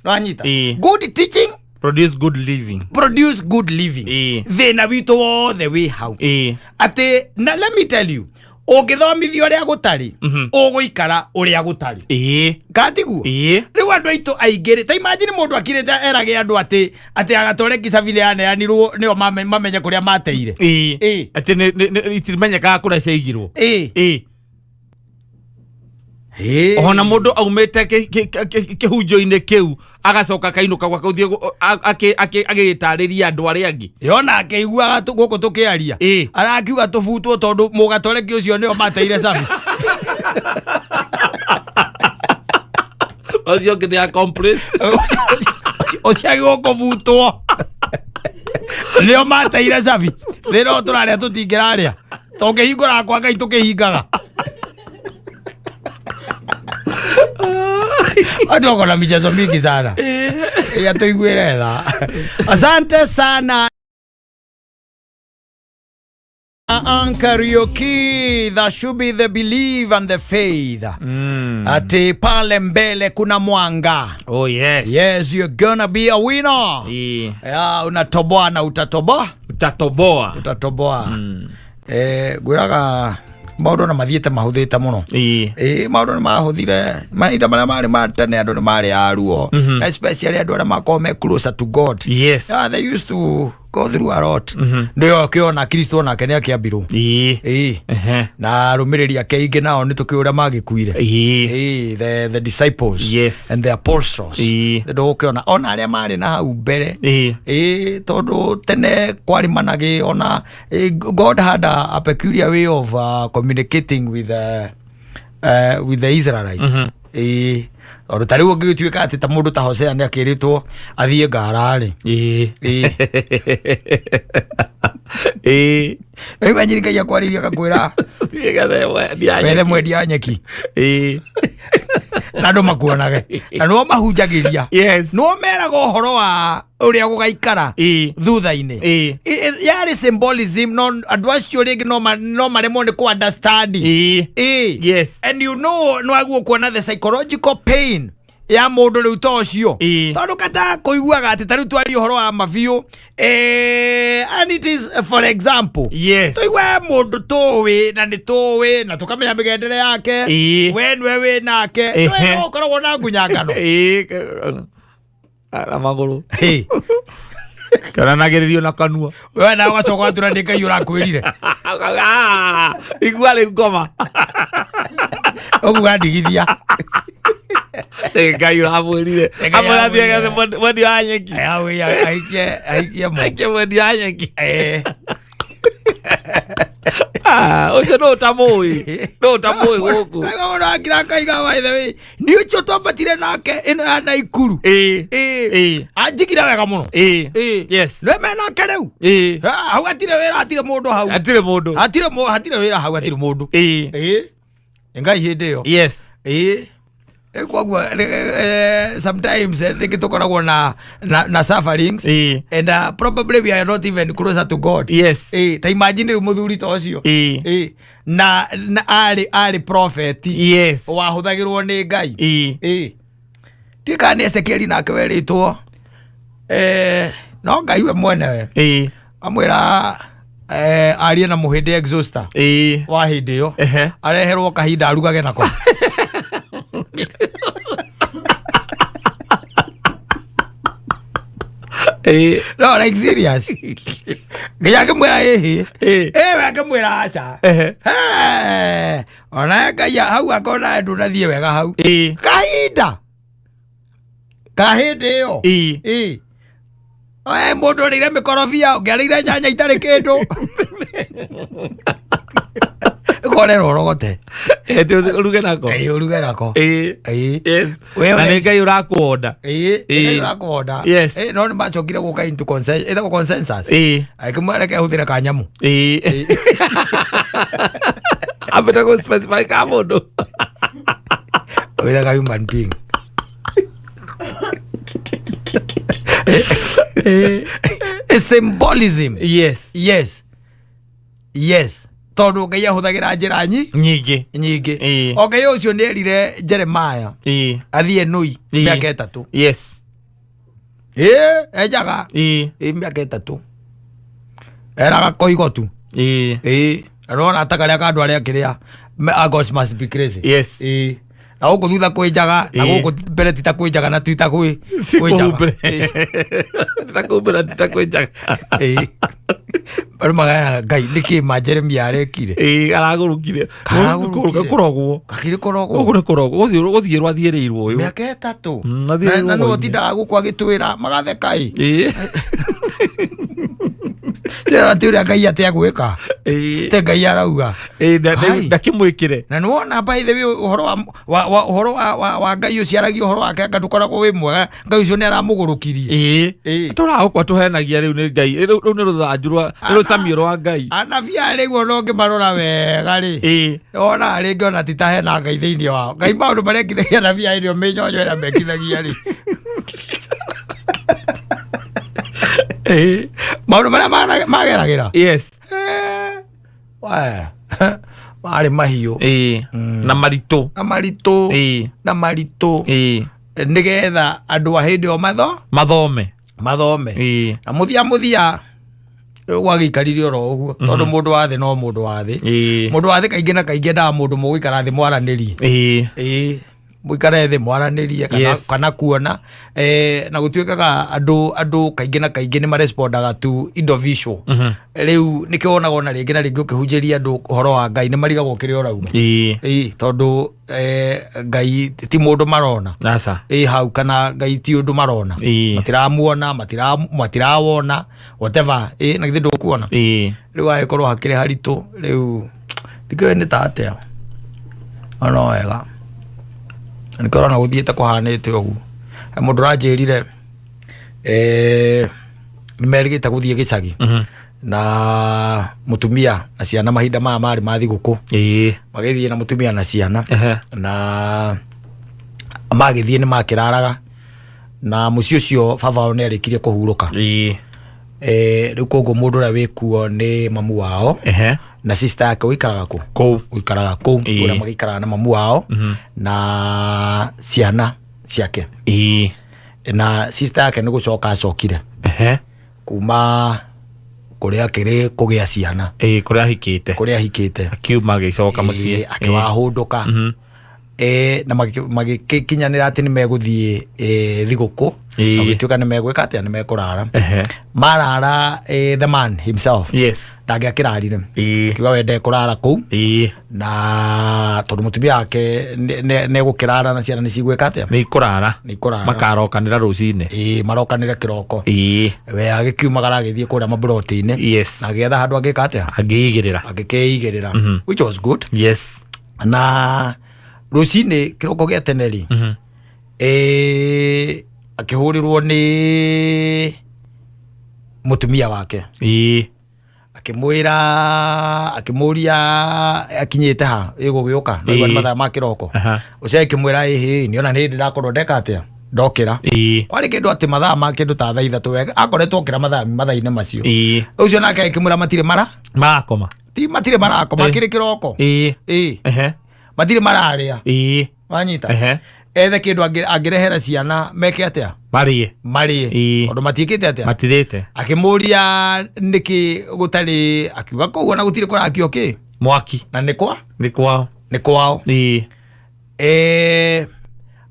Nwanyita? Good teaching produce good living. Produce good living. Thĩna witũ wothe wĩ hau, atĩ na let me tell you, ũngĩthomithio ũrĩa gũtarĩ, ũgũikara ũrĩa gũtarĩ. Katiguo? Rĩu andũ aitũ aingĩ rĩ, ta imagine mũndũ akirĩte erage andũ atĩ agatware kicabi yaneanirwo nĩo mamenye kũrĩa mateire. Atĩ itimenyekaga kũrĩa ciaigirwo. Ona mũndũ aumĩte kĩhunjio-inĩ kĩu agacoka akainũka gwake gũthiĩ agĩtarĩria andũ arĩa angĩ. Yona akĩiguaga gũkũ tũkĩaria, arakiuga tũbutwo tondũ mũgatoreki ũcio nĩo mateire cabi. Ũcio ũngĩ nĩ accomplice. Ũcio agĩrwo kũbutwo nĩo mateire cabi. Thĩna ũyũ tũrarĩa tũtingĩrarĩa tũngĩhingũraga kwa Ngai tũkĩhingaga. Watu wako na michezo mingi sana ya tuiguĩre tha. Asante sana Karaoke, that should be the belief and the faith. Ati pale mbele kuna mwanga. Oh yes. Yes, you're gonna be a winner. Ya, unatoboa na utatoboa. Utatoboa. Utatoboa. Ngwĩraga maũndũ na mathiĩte mahũthĩte mũno. Maũndũ nĩ mahũthire. Mahinda marĩa marĩ ma tene andũ nĩ marĩ a ruo. Na especially andũ arĩa makoragwo me closer to God. Yeah, they used to go through a lot. Ndio ũkĩona Kristo nake nĩ akĩambirwo. Na arũmĩrĩri ake aingĩ nao nĩ tũkĩũĩ ũrĩa magĩkuire. The disciples and the apostles. Ndũgũkĩona ona arĩa marĩ na hau mbere. Tondũ tene kwarĩ managĩ ona God had a peculiar way of communicating with the Israelites. Tondũ ta rĩu ũngĩgĩtuĩka atĩ ta mũndũ ta Hosea nĩ akĩrĩtwo athiĩ ngara rĩ. Rĩu anyiri Ngai akwarĩria akakwĩra wethe mwendia wa nyeki na andũ makuonage na nĩo mahunjagĩria, nĩo meraga ũhoro wa ũrĩa gũgaikara thutha-inĩ. Yarĩ symbolism, no andũ acio rĩngĩ no maremwo nĩ kũ understand. And nĩwaguo kuona the psychological pain ya mũndũ rĩu ta ũcio, tondũ kata kũiguaga atĩ ta rĩu twaria ũhoro wa mabiũ, and it is for example, tũigue mũndũ tũĩ na nĩ tũĩ na tũkamenya mĩgendere yake, we nĩwe wĩ nake, nĩwe ũkoragwo na ngunyangano. Na magũrũ kĩonanagĩrĩrio na kanua. We nawe ũgacoka ũgatura nĩ Ngai ũrakwĩrire. Ah, igua rĩu ngoma. Ũguo ndigithia. Nĩ Ngai ũramwĩrire. Nĩ Ngai amwĩra athiĩ aramwĩrire. agethe mwendia wa nyeki. Aikie mo. Aikie mwendia wa nyeki. Ah, ũcio no ũtamũĩ, no ũtamũĩ gũkũ. Mũndũ akira akaiga, by the way, nĩ ũcio twambatire nake ĩno ya Naikuru. Anjigire wega mũno. Nĩwe me nake rĩu. Ah, hau hatirĩ wĩra, hatirĩ mũndũ hau. Hatirĩ mũndũ. Hatirĩ wĩra hau, hatirĩ mũndũ. Nĩ Ngai hĩndĩ ĩyo. Rĩu koguo sometimes rĩngĩ tũkoragwo na sufferings and probably we are not even closer to God. Ta imagine rĩu mũthuri ta ũcio. Na arĩ prophet wahũthagĩrwo nĩ Ngai. Tuĩkaga nĩ Ezekieli nake werĩtwo, no Ngai we mwenewe amwĩra arie na mũhĩndĩ exhauster wa hĩndĩ ĩyo, areherwo kahinda arugage nako. No, like serious, nginya akĩmwĩra ĩhĩ. Ĩwe akĩmwĩra aca. He, ona Ngai hau akona ndũnathiĩ wega hau. Kahinda ka hĩndĩ ĩyo. Ĩ. Oe mũndũ ũrĩire mĩkorobia, ũngĩarĩire nyanya itarĩ kĩndũ, korera ũrogote. Ũruge nako. Ĩ, ũruge nako. Ĩ. We Na nĩ Ngai ũrakuonda. Ĩ, Ngai ũrakuonda. Ĩ, no nĩ macokire gũka into consensus, ĩtagwo consensus. Akĩmwĩra reke hũthĩre kanyamũ. Ambĩte gũ specify ka mũndũ. Wĩraga human being. A symbolism. Yes, tondũ Ngai ahũthagĩra njĩra nyingĩ. Nyingĩ. O Ngai ũcio nĩ erire Jeremiah athiĩ nũi mĩaka 3. Ĩ, enjaga. Ĩ, mĩaka 3 eraga koigo tu. Ĩ, rona ta karĩa ka andũ arĩa kĩrĩa God must be crazy. Ĩ, na gũkũ thutha kwĩ njaga na gũkũ mbere ti ta kwĩ njaga na ti ta kwĩ kwĩ njaga. Titakumbĩra, titakwĩnjaga. Ĩ. Andũ magana Ngai nĩkĩ ma Jeremia arekire? Aragũrũkire. Karagũrũkire. Kũrogwo. Gakĩrĩ kũrogwo. Gũkũ nĩ kũrogwo, gũthiĩrwo athiĩrĩirwo ũyũ. Mĩaka 3. Athiĩrĩirwo Na nĩwe hwaĩ-inĩ. ũtindaga gũkũ agĩtwĩra magatheka ĩ. Tĩra ti ũrĩa Ngai atĩa gwĩka. Te Ngai arauga. Kai. Ndakĩmwĩkĩre. Na nĩwona by the way ũhoro wa ũhoro wa Ngai ũciaragia ũhoro wake anga ndũkoragwo wĩ mwega, Ngai ũcio nĩ aramũgũrũkirie. Tũragũkwa tũhenagia rĩu nĩ Ngai. Rĩu nĩ rũthanju rwa nĩ rũcamio rwa Ngai. Anabii aya rĩu ona ũngĩmarora wega rĩ, wonaga rĩngĩ ona ti ta hena Ngai thĩinĩ wao. Ngai maũndũ marĩa ekithagia anabii aya nĩo mĩnyonyo ĩrĩa mekithagia rĩ, maũndũ marĩa mageragĩra. We, marĩ mahiũ. Na maritũ. Na maritũ. Na maritũ. Nĩgetha andũ a hĩndĩ ĩyo mathome. Mathome. Na mũthia mũthia gwagĩikarire oro ũguo, tondũ mũndũ wa thĩ no mũndũ wa thĩ. Mũndũ wa thĩ kaingĩ na kaingĩ endaga mũndũ mũgũikara thĩ mwaranĩrie. Ĩĩ, mũikare thĩ mwaranĩrie kana, kana kuona na gũtuĩkaga andũ kaingĩ na kaingĩ nĩ marespondaga to indo visual. Rĩu nĩkĩo wonaga ona rĩngĩ na rĩngĩ ũkĩhunjĩria andũ ũhoro wa Ngai nĩ marigagwo kĩrĩa ũrauga. Ĩĩ, tondũ Ngai ti mũndũ marona. Aca. Ĩ hau kana Ngai ti ũndũ marona. Matiramuona, matirawona whatever. Ĩ, na githĩ ndũkuona? Rĩu agĩkorwo hakĩrĩ haritũ rĩu ndikĩũĩ nĩ ta atĩa, no no wega nĩkĩo ũrona gũthiĩte kũhanĩte ũguo. He mũndũ ũranjĩrire nĩ merĩgĩte gũthiĩ gĩcagi na mũtumia na ciana mahinda maya marĩ ma thigũkũ. Magĩthiĩ na mũtumia na ciana. Na magĩthiĩ nĩ makĩraraga na mũciĩ ũcio baba wao nĩ arĩkirie kũhurũka. Rĩu koguo mũndũ ũrĩa wĩkuo nĩ mamu wao na sister yake ũikaraga kũ? Kũu. Ũikaraga kũu. Ũrĩa magĩikaraga na mamu wao na ciana ciake. Na sister yake nĩ gũcoka acokire kuma kũrĩa akĩrĩ kũgĩa ciana. Kũrĩa ahikĩte. Kũrĩa ahikĩte. Akiuma agĩcoka mũciĩ. Akĩwahũndũka. Na magĩkinyanĩra atĩ nĩ megũthiĩ thigũkũ. Na gũgĩtuĩka nĩ megwĩka atĩa, nĩ mekũrara. Marara, the man himself ndangĩakĩrarire. Akiuga we ndekũrara kũu. Na tondũ mũtumia wake nĩ egũkĩrara na ciana nĩ cigwĩka atĩa? Nĩ ikũrara. Nĩ ikũrara. Makarokanĩra rũcinĩ. Ĩĩ, marokanĩre kĩroko. We agĩkiumagara agĩthiĩ kũrĩa maburoti-inĩ. Na agĩetha handũ angĩka atĩa? Angĩigĩrĩra. Angĩkĩigĩrĩra. Which was good. Na rũcinĩ kĩroko gĩa tene rĩ, akĩhũrĩrwo nĩ mũtumia wake. Akĩmwĩra, akĩmũria akinyĩte ha ĩgũgĩũka na nĩ mathaa ma kĩroko. Ũcio akĩmwĩra ĩhĩ, nĩona nĩ hĩndĩ ndakorwo ndeka atĩa, ndokĩra. Kwarĩ kĩndũ atĩ mathaa ma kĩndũ ta thaa 3 wega akoretwo okĩra mathaa-inĩ macio. Ũcio nake akĩmwĩra matirĩ mara Marakoma. Ti matirĩ marakoma. Kĩrĩ kĩroko. Ĩĩ. Matirĩ mararĩa. Wanyita? Ethe kĩndũ angĩrehera ciana meke atĩa? Marĩe. Marĩe. Tondũ matiĩkĩte atĩa? Matirĩte. Akĩmũria nĩkĩ gũtarĩ, akiuga kũu ona gũtirĩ kũrakio kĩ mwaki. Na nĩ kwa Nĩ kwao. Nĩ kwao.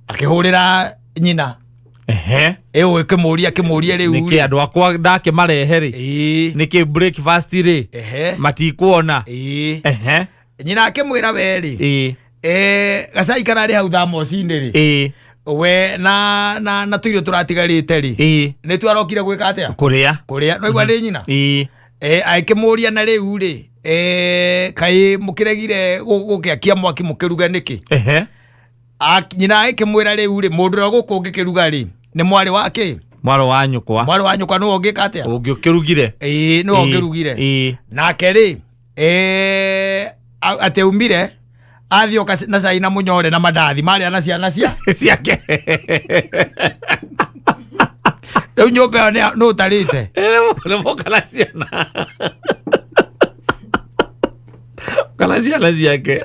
Akĩhũrĩra nyina. Ehe. Ĩũ ĩkĩmũria kĩmũria rĩu Nĩkĩ andũ akwa ndakĩmarehe rĩ? Ĩĩ. Nĩkĩ breakfast rĩ? Ehe. Matikuona. Ĩĩ. Ehe. Nyina akĩmwĩra we rĩ, Ĩĩ. gacai kararĩ hau thamoci-inĩ rĩ, Ĩĩ. we na tũirio tũratigarĩte rĩ, Ĩĩ. nĩ twarokire gwĩka atĩa? Kũrĩa. Kũrĩa. No igua nĩ nyina. Ĩĩ. Akĩmũria na rĩu rĩ, kaĩ mũkĩregire gũkĩakia mwaki mũkĩruge nĩkĩ? Ehe. Nyina akĩmwĩra rĩu rĩ, mũndũ ũrĩa gũkũ ũngĩkĩruga rĩ, nĩ mwarĩ wa kĩ? Mwarĩ wa nyũkwa. Mwarĩ wa nyũkwa nĩwe ũngĩka atĩa? Ũngĩũkĩrugire. Ĩĩ, nĩwe ũngĩrugire. Ĩĩ. Nake rĩ, atĩ aumire athiĩ oka na cai na mũnyore na mandathi marĩa na ciana cia ciake. Rĩu nyũmba ĩyo nĩ ũtarĩte. Nĩ moka na ciana. Kana ciana ciake.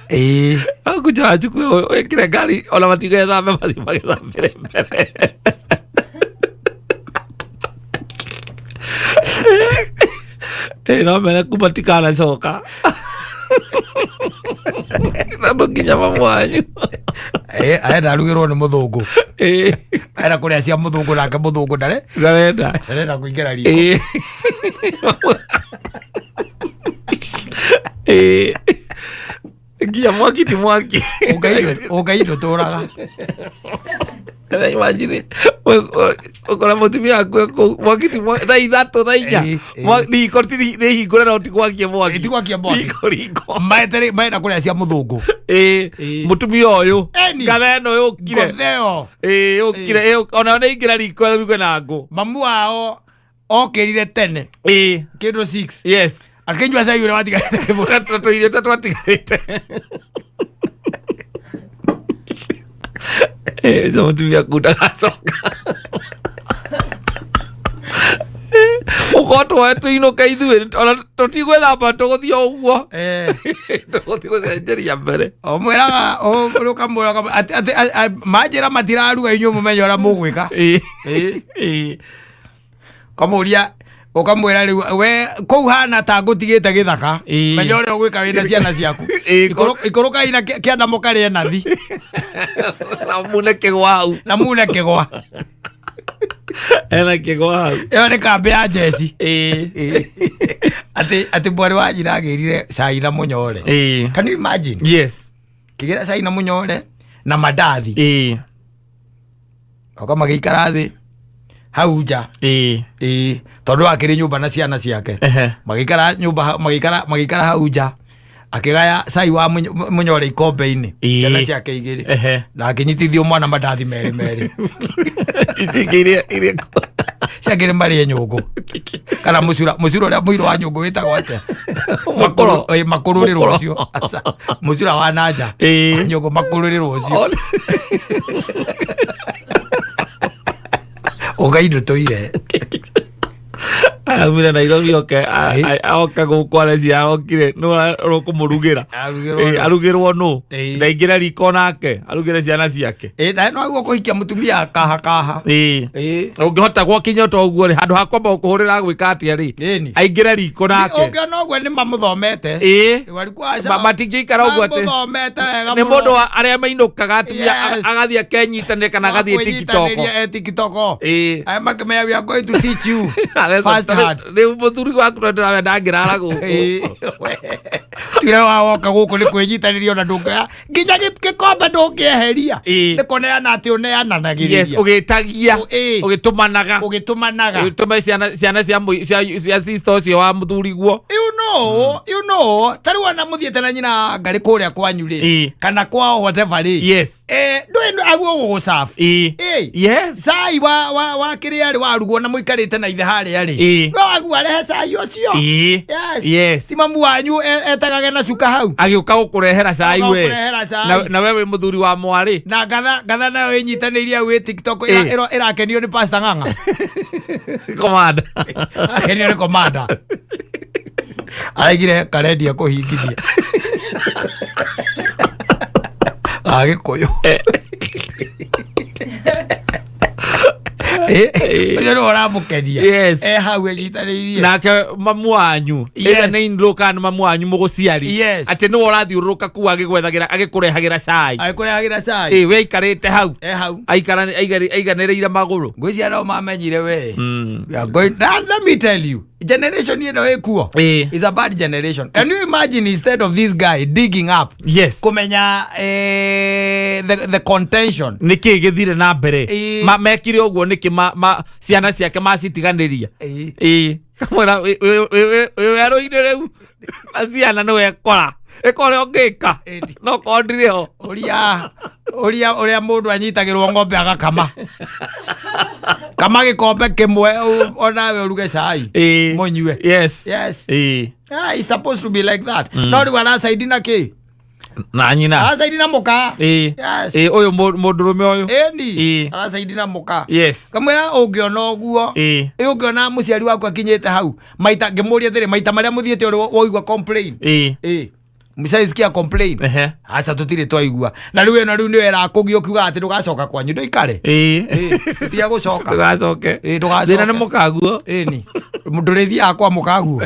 Ĩĩ. Akuja achukue wĩkĩre ngari ona matigethambe mathiĩ magĩthambĩre mbere. Ĩĩ, no mene kuma tikanacoka. Na no nginya mamu wanyu. Arenda arugĩrwo nĩ mũthũngũ. Ĩĩ. Arenda kũrĩa cia mũthũngũ nake mũthũngũ ndare. Ndarenda. Ndarenda kũingĩra riko. Ĩĩ. Ĩĩ. Nginya mwaki ti mwaki. Ũngai ndũtũraga. Kana imagine ũkora mũtumia waku e kũu mwaki ti mwaki thaa 3 thaa 4 Ĩĩ, ĩĩ. Riko ti nĩ hingũre no ti gwakia mwaki. Ĩĩ, ti gwakia mwaki. Riko riko. Maetere maenda kũrĩa cia mũthũngũ. Ĩĩ. Ĩĩ. Mũtumia ũyũ. Eni. Ngatha ĩno yũkire. Ngotheo. Ĩĩ yũkire ĩĩ, ona nĩ ingĩra riko ĩruge na ngũ. Mamu wao okĩrire tene. Ĩĩ. Kĩndũ 6. Yes. Akĩnyua cai ũrĩa watigarĩte kĩbũyũ. Na tũirio ta twatigarĩte. Ĩĩ, ũcio mũtumia kuu ndagacoka. Ũkorwo tuoe tũinũke ithuĩ ona tũtigwĩthamba tũgũthiĩ o ũguo. Tũgũthiĩ gũcenjeria mbere. Ũmwĩraga ũkamwĩra atĩ manjĩra matiraruga inyuĩ mũmenye ũrĩa mũgwĩka. Ĩĩ. Ĩĩ. Ĩĩ. Ũkamũria ũkamwĩra rĩu we kũu hana ta ngũtigĩte gĩthaka. Ĩĩ. Menya ũrĩa ũgwĩka wĩna ciana ciaku. Ĩĩ, Ikũrũkai na kĩanda mũkarĩe nathi. Na mune kĩgwa hau. Na mune kĩgwa. Ena kĩgwa hau. Ĩyo nĩ kambĩ ya njeci. Ĩĩ. Atĩ mwarĩ wa nyina agĩrire cai na mũnyore. Ĩĩ. Can you imagine? Yes. Kĩgĩra cai na mũnyore na mandathi. Ĩĩ. Oka magĩikara thĩ hau nja. Ĩĩ. Ĩĩ. Tondũ akĩrĩ nyũmba na ciana ciake. Ehe. Magĩikara nyũmba magĩikara hau nja. Akĩgaya cai wa mũnyore ikombe-inĩ. Ĩĩ. Ciana ciake igĩrĩ. Ehe. Na akĩnyitithio mwana mandathi merĩ merĩ. Ici ingĩ iria Ciangĩ nĩ marĩe nyũngũ. Kana mũcura ũrĩa mũirũ wa nyũngũ wĩtagwo atĩa? Mũkũrũ. Ĩĩ, makũrũrĩrwo Mũkũrũ. ũcio. Aca, mũcura wa nanja. Ĩĩ. Nyũngũ makũrũrĩrwo ũcio. Ũngai ndũtũire. Araumire Nairobi oke oke gũkũ arecia okire nũ ũkũmũrugĩra. Arugĩrwo Ĩĩ, nũ? arugĩrwo nũ? Ĩĩ. Ndaingĩra riko nake arugĩre ciana ciake. Ĩĩ, na no aguo kũhikia mũtumia kaha kaha. Ĩĩ. Ĩĩ. Ũngĩhota gwakinya ta ũguo rĩ handũ ha kwamba gũkũhũrĩra gwĩka atĩa rĩ Ĩni. aingĩre riko nake. Ũngĩona ũguo nĩ mamũthomete. Ĩĩ. Walikuwa aca- Matingĩikara ũguo atĩ Mamũthomete wega nĩ mũno. mũndũ wa arĩa mainũkaga atumia Yes. agathiĩ akenyitanĩra kana agathiĩ TikTok. Kwĩnyitanĩria, TikTok. Ĩĩ. Aya makĩmenya we are going to teach you Areca, first hand. Rĩu mũthuri waku no ndĩramenya ndangĩrara gũkũ. Ĩĩ. Tuire wa woka gũkũ nĩ kwĩnyitanĩria ona ndũngĩoya nginya gĩkombe ndũngĩeheria. Ĩĩ. Nĩ kũneana atĩ ũneananagĩrĩria. Yes, ũgĩtagia Ĩĩ. ũgĩtũmanaga Ũgĩtũmanaga. ũgĩtũma ciana cia sister ũcio wa mũthuriguo. You know, ta rĩu ona mũthiĩte na nyina ngarĩ kũrĩa kwanyu rĩ Ĩĩ. kana kwao whatever rĩ Yes. Ndũĩ aguo gũgũcabu. Ĩĩ. Ĩĩ. Yes. Cai wa kĩrĩa rĩ warugwo na mũikarĩte na ithe harĩa rĩ Ĩĩ. no aguo arehe cai ũcio. Ĩĩ. Yes. Yes. Ti mamu wanyu etagage na cuka hau. Agĩũka gũkũrehera cai Agĩũka we. gũkũrehera cai. Na we wĩ mũthuri wa mwarĩ. Na ngatha nayo ĩnyitanĩirie hau ĩ TikTok Ĩĩ. ĩrakenio nĩ Pastor Ng'ang'a. Commander. Akenio nĩ commander. Araigire karendia kũhingithia. Agĩkũyũ. Ũcio nĩwe ũramũkenia. Yes. E hau enyitanĩirie. Nake mamu wanyu, Yes. either nĩ in-law kana nĩ mamu wanyu mũgũciari, Yes. atĩ nĩwe ũrathiũrũrũka kuu agĩgwethagĩra, agĩkũrehagĩra cai. Agĩkũrehagĩra cai. Ĩ, we aikarĩte hau. E hau. Aiganĩrĩire magũrũ. Ngwĩciria no mamenyire we. We are going, let me tell you, generation ĩno ĩkuo is a bad generation. Can you imagine, instead of this guy digging up Yes. kũmenya the contention? Nä kä gä thire na mbere? Mekire å guo nä kä ciana ciake macitiganä ria? Kamwä wä werå-inä rä u na ciana nä wekora ä ka å rä a å ngä ka, no korwo ndirä ho. Ũria ũrĩa mũndũ anyitagĩrwo ng'ombe agakama kama gĩkombe kĩmwe, onawe ũruge cai mũnyue. Yes. Yes. Ah, it's supposed to be like that. No rĩu aracaidi na kĩ? Na nyina. Aracaidi na mũka. Yes. Å yå må ndå rå me å yå. Ĩni. Aracaidi na mũka. Kamwĩra ũngĩona ũguo, ĩ ũngĩona mũciari waku akinyĩte hau, maita ngĩmũria atĩrĩ, maita marĩa mũthiĩte ũrĩ waigua complain? Ĩ mshaisikia complain? Aca, tũtirĩ twaigua. Na rĩu ĩno rĩu nĩyo ĩrakũgia ũkiuga atĩ ndũgacoka kwanyu, ndũikare. Tiga gũcoka. Ndũgacoke. Ĩ, ndũgacoke. Thĩna nĩ mũkaguo. Ĩni, ndũrĩthiaga kwa mũkaguo.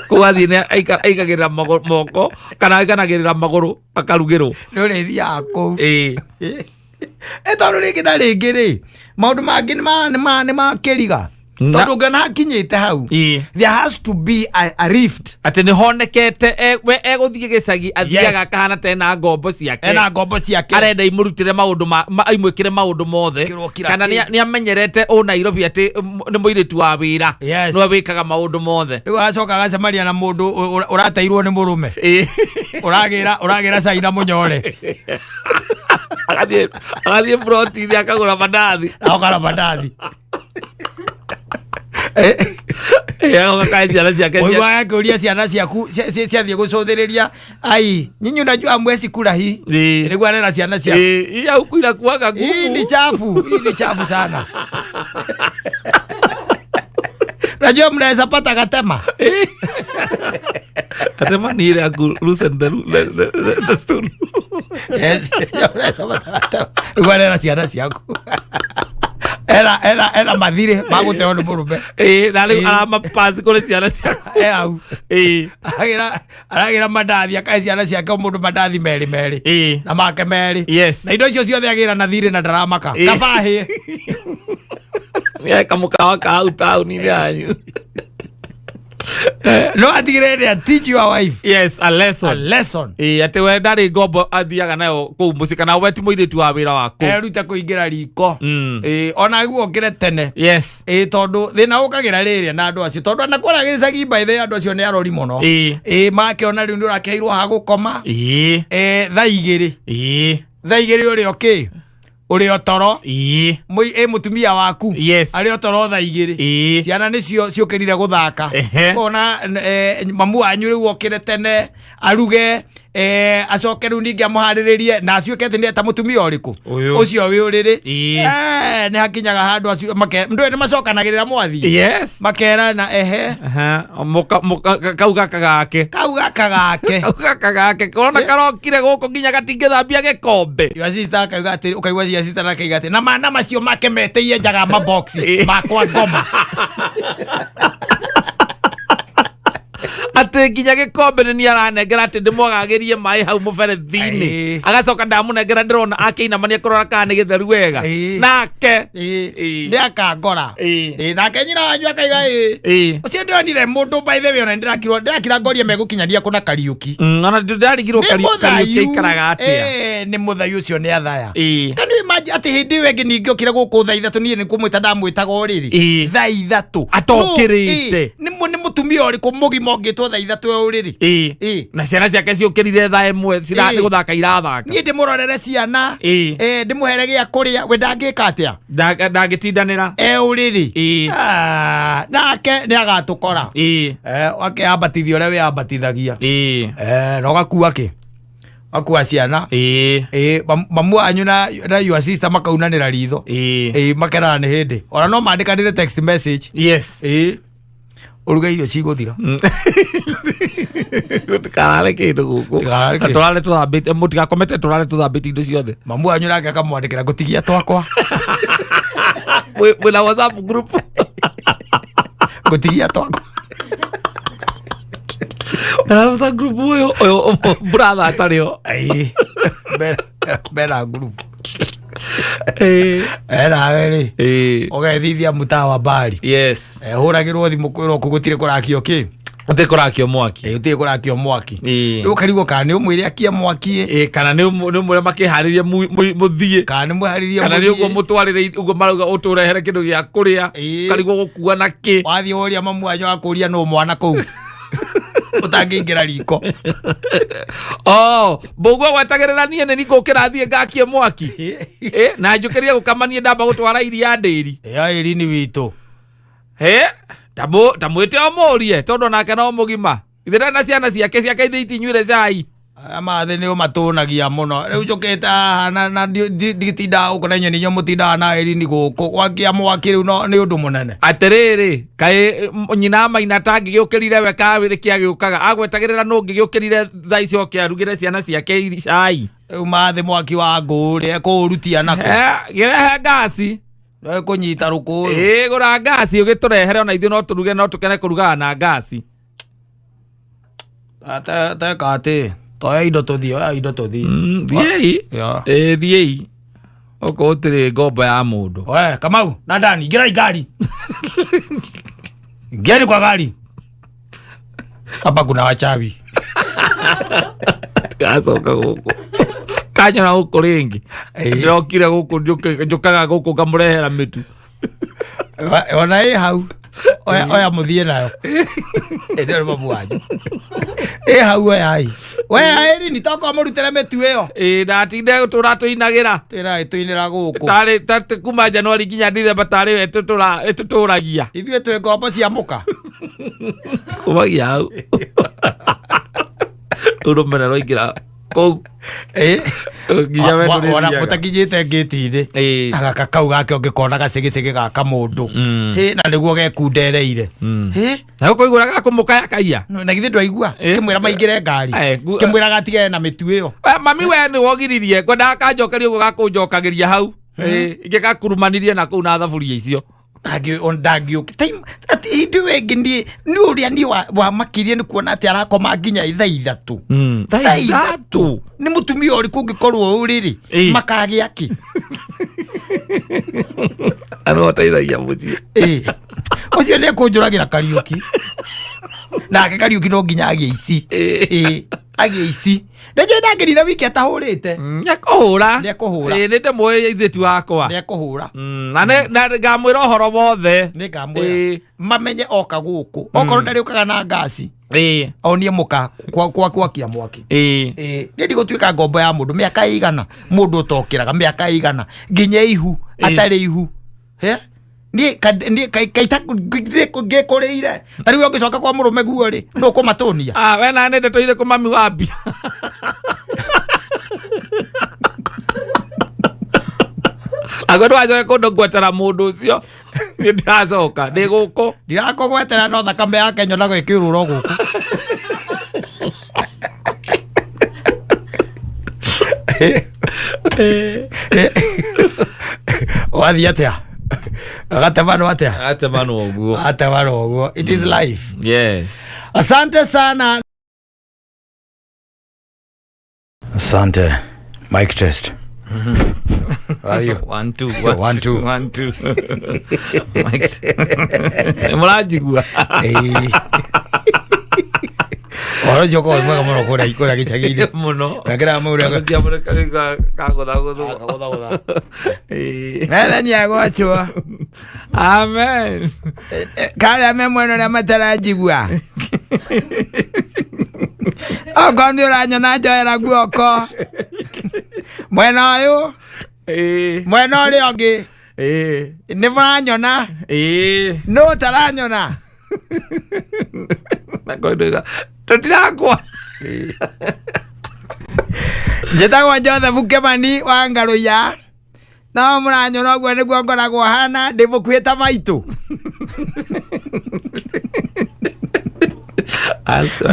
Kũgathiĩ nĩ aikagĩrĩra moko kana aikanagĩrĩra magũrũ akarugĩrwo. Nĩ ũrĩthiaga kũu. Ĩ tondũ rĩngĩ na rĩngĩ rĩ, maũndũ mangĩ nĩ makĩriga, tondũ ũngĩona hakinyĩte hau, there has to be a rift. Atĩ nĩ honekete we egũthiĩ gĩcagi athiaga akahana ta ena ngombo ciake. Ena ngombo ciake. Arenda imũrutĩre maũndũ imwĩkĩre maũndũ mothe. Kĩrwo kira Kana kĩ. nĩ amenyerete ũ Nairobi atĩ nĩ mũirĩtu wa wĩra, nĩwe wĩkaga maũndũ mothe. Rĩu agacoka agacemania na mũndũ ũrateirwo nĩ mũrũme, ũragĩra cai na mũnyore. Agathiĩ broti-inĩ akagũra mandathi. Akara mandathi. Agoka kae ciana ciake Ũigua akĩũria ciana ciaku ciathiĩ gũcũthĩrĩria, ai nyinyi unajua mwezi kula hii. Nĩguo arera ciana ciaku. Iya huku inakuwaga Hii ni ngumu. chafu, hii ni chafu sana. Unajua mnaweza pata katema. Atema ni ile ya ku loosen the stool. Yes, unaweza pata gatema. Nĩguo arera ciana ciaku. Ena mathirĩ magũteo nĩ mũrũme. Ĩ, na rĩu aramapasi kũrĩ ciana ciaku. E hau. Aragĩra mandathi, akahe ciana ciake o mũndũ mandathi merĩ merĩ. Na make merĩ. Na indo icio ciothe agĩra na thirĩ na ndaramaka. Kaba ahĩe. Nĩ kamũkawa ka hau taũni-inĩ yanyu. No atigĩrĩre nĩ teach your wife Yes, a a lesson. lesson. Ĩ, atĩ we ndarĩ ngombo athiaga nayo kũu mũciĩ, kana we ti mũirĩtu wa wĩra wa kũu. Erute kũingĩra riko. Ĩ, ona guo okĩre tene. Ĩ, tondũ thĩna ũkagĩra rĩrĩa na andũ acio, tondũ ona kũrĩa gĩcagi, by the way, andũ acio nĩ arori mũno. Ĩ, makĩona rĩu nĩ ũrakĩheirwo ha gũkoma. Ĩ, thaa 2. Thaa 2 ũrĩ okĩ, ũrĩ o toro. Ĩ, mũtumia waku arĩ o toro thaa 2. Ciana nĩcio ciũkĩrire gũthaka. Kona mamu wanyu rĩu okĩre tene aruge, acoke rĩu ningĩ amũharĩrĩrie na acuĩke atĩ nĩ eta mũtumia ũrĩkũ. Ũyũ. Ũcio wĩ ũrĩrĩ. Nĩ hakinyaga handũ acio ndũĩ nĩ macokanagĩrĩra mwathiĩ, makerana ehe. Aha, kau gaka gake. Kau gaka gake. Kau gaka gake kona karokire gũkũ nginya gatingĩthambia gĩkombe. Your sister akauga atĩ, ũkaigua your sister akauga atĩ na mana macio make metĩie njaga maboxi makwa ngoma. Atĩ nginya gĩkombe nĩ niĩ aranengera atĩ ndĩmwagagĩrie maĩ hau mũberethi-inĩ. Agacoka ndamũnengera, ndĩrona akĩinamania kũrora kana nĩ gĩtheru wega. Nake Nĩ akangora. Ĩ, nake nyina wanyu akaiga ĩ, ũcio ndĩronire mũndũ, by the way, ona ndĩrakirwo ndĩrakira ngorie megũkinyania kũna Kariũki. Ona ndĩrarigirwo Nĩ Kariũki mũthayu. aikaraga atĩa. Nĩ mũthayu ũcio nĩ athaya. Can you imagine atĩ hĩndĩ ĩyo ĩngĩ ningĩ okire gũkũ thaa 3, niĩ nĩ kũmwĩta ndamwĩtaga ũrĩrĩ thaa 3. Atokĩrĩte. No, nĩ mũtumia ũrĩkũ mũgima ũngĩtwo thaa 3 e ũrĩrĩ? Na ciana ciake ciũkĩrire thaa 1 nĩ gũthaka irathaka. Niĩ ndĩmũrorere ciana, ndĩmũhere gĩa kũrĩa, we ndangĩka atĩa? Ndangĩtindanĩra. E ũrĩrĩ. Ah, nake nĩ agatũkora. Akeambatithia ũrĩa wĩambatithagia. Na ũgakua kĩ, ũgakua ciana. Ĩ, mamu wanyu na your sister makaunanĩra ritho. Ĩ, makerana nĩ hĩndĩ ona no mandĩkanĩre text message. Ĩ, ũruge irio cigũthira. Tũtikarare kĩndũ gũkũ. Tũtikarare Na kĩndũ. tũrare tũthambĩte, mũtigakomete, tũrare tũthambĩte indo ciothe. Mamu wanyu nake akamwandĩkĩra ngũtigia twakwa. Mwĩna WhatsApp group? Ngũtigia twakwa. Na WhatsApp group ũyũ ũyũ brother atarĩ ho. Ĩĩ. Bena group. Enawe rĩ ũgethithia mũtaa wa mbari. Yes. Hũragĩrwo thimũ kwĩrwo kũ gũtirĩ kũrakio kĩ. Gũtirĩ kũrakio mwaki. Ĩĩ, gũtirĩ kũrakio mwaki. Ĩĩ. Rĩu ũkarigwo kana nĩ ũmwĩre akie mwaki ĩ. Ĩĩ, kana nĩ ũmwĩre makĩharĩrie mũthiĩ. Kana nĩ mwĩharĩrie Kana nĩ ũguo mũthiĩ. mũtwarĩre ũguo marauga ũtũrehere kĩndũ gĩa kũrĩa. Ĩĩ. Ũkarigwo gũkua na kĩ. Wathiĩ woria mamu wanyu akũria nũ mwana kũu. Ũtangĩingĩra riko. Oh, mbũguo gwetagĩrĩra niĩ nĩ ngũkĩra thiĩ ngakie mwaki. Ĩ, na njũkĩrire gũkamanie ndamba gũtwara iria ndĩri. Ya ĩrini witũ. He, ta mwĩte o mũrie tondũ nake no mũgima. Ithe ndarĩ na ciana ciake, ciake ithe itinyuire cai. Aya mathĩ nĩ ũmatũnagia mũno. Rĩu njũkĩte haha na nditindaga gũkũ na inyuĩ nĩ inyuĩ mũtindaga na ĩrini gũkũ. Gwakia mwaki rĩu no nĩ ũndũ mũnene. Atĩrĩrĩ, kaĩ nyina Maina tangĩgĩũkĩrire we kawĩrĩ kĩagĩũkaga agwetagĩrĩra nũ ũngĩgĩũkĩrire thaa icio oke arugĩre ciana ciake cai. Rĩu mathĩ mwaki wa ngũ rĩ ekũũrutia nakũ? Gĩrehe ngasi. Ekũnyita rũkũ. Ĩĩ, gũra ngasi ũgĩtũrehere ona ithuĩ no tũruge, no tũkene kũrugaga na ngasi. Teka atĩ toya indo tũthiĩ, oya indo tũthiĩ. Thiĩi. Ya. Ĩĩ, thiĩi. Okorwo gũtirĩ ngombo ya mũndũ. Oe, Kamau, na Dani, ingĩrai ngari. Ingieni kwa gari. Hapa kuna wachawi. Tigacoka gũkũ. Kanyona gũkũ rĩngĩ. Ĩĩ. Ndĩrokire gũkũ njũkaga gũkũ ngamũrehera mĩtu. Ona ĩ hau. Oya, oya mũthiĩ nayo. Ĩ nĩ mamu wanyu. Ĩ hau oyai. We ĩri ni tokorwo mũrutĩre mĩtu ĩyo. Ĩĩ, ndatinde tũra tũinagĩra. Twĩra tũinĩra gũkũ. Tarĩ ta kuma Januari nginya Dithemba tarĩ we ĩtũtũragia. Ithuĩ twĩ ngombo cia mũka. Kumagia hau. Rũu rũmena rwaingĩra kũu. Ĩ. Nginya we Ona ndũrĩthiaga. mũtakinyĩte ngĩti-inĩ. Ĩĩ. Na gaka kau gake ũngĩkona gacĩgĩcĩgĩ ga kamũndũ. Hĩ, na nĩguo gekundereire. Hĩ. Na ũkũigua gakũmũkaya kaiya. Na githĩ ndwaigua? Ĩ. Kĩmwĩra maingĩre ngari. Kĩmwĩra gatigane na mĩtu ĩyo. We, mami we nĩ wogiririe ngwendaga kanjokeria ũguo gakũnjokagĩria hau. Ĩ, ingĩgakurumanirie na kũu na thaburia icio. Ndangĩũka. Hĩndĩ ĩyo ĩngĩ niĩ nĩ ũrĩa niĩ wamakirie nĩ kuona atĩ arakoma nginya thaa ithatũ. Thaa ithatũ? Nĩ mũtumia ũrĩkũ ũngĩkorwo ũrĩrĩ? Ĩ. Makagĩa kĩ? Arĩa ũteithagia mũciĩ. Ĩ. Ũcio nĩ ekũnjũragĩra Kariũki. Nake Kariũki no nginya agĩe ici. Ĩ. Agĩe ici. Nĩnjũĩ ndangĩrira wiki atahũrĩte. Nĩekũhũra. Nĩekũhũra. Ĩ, nĩndĩmũĩ ithuĩ wakwa. Nĩekũhũra. Na na ngamwĩra ũhoro wothe. Nĩngamwĩra. Ĩ. Mamenye oka gũkũ. Okorwo ndarĩũkaga na ngasi. Ĩ. Onie mũka kwa gwakia mwaki. Ĩ. Ĩ, niĩ ndigũtuĩka ngombo ya mũndũ mĩaka ĩigana mũndũ ũtokĩraga mĩaka ĩigana nginya ihu atarĩ ihu. He? Niĩ niĩ kaita ngĩkũrĩire. Ta rĩu ũngĩcoka kwa mũrũme guo rĩ, nũ ũkũmatũnia? Ah, we na nĩ ndeto irĩkũ mami wambia? Agwo ndũgacoke kũndũ ngwetera mũndũ ũcio. Niĩ ndiracoka, ndĩ gũkũ. Ndirakũgwetera no thakame yake nyonaga ĩkĩũrũra o gũkũ. Wathiĩ atĩa? Gatemanwo atĩa? Gatemanwo ũguo. Gatemanwo ũguo. It is life. Yes. Asante sana. Asante. Mic test. Are you? 1 2 1 2. 1 2. Mic test. Mũranjigua? Ĩĩ. Ũhoro ũcio ũkoragwo wĩ mwega mũno kũrĩa gĩcagi-inĩ. Mũno. Na kĩrĩa mũrĩa Kagũthagũthwo. Kagũthagũtha. Ĩĩ. Mwathani agocwo. Amen. Karĩa me mwena ũrĩa mataranjigua. Okorwo nĩ ũranyona njoera guoko. Mwena ũyũ, Ĩĩ. mwena ũrĩa ũngĩ. Ĩĩ. Nĩ mũranyona? Ĩĩ. Nũ ũtaranyona? Na koindo tũtirakwa. Njĩtagwo Joseph Kimani wa Ngarũiya. No mũranyona ũguo nĩguo ngoragwo hana, ndĩ mũkuhĩ ta maitũ.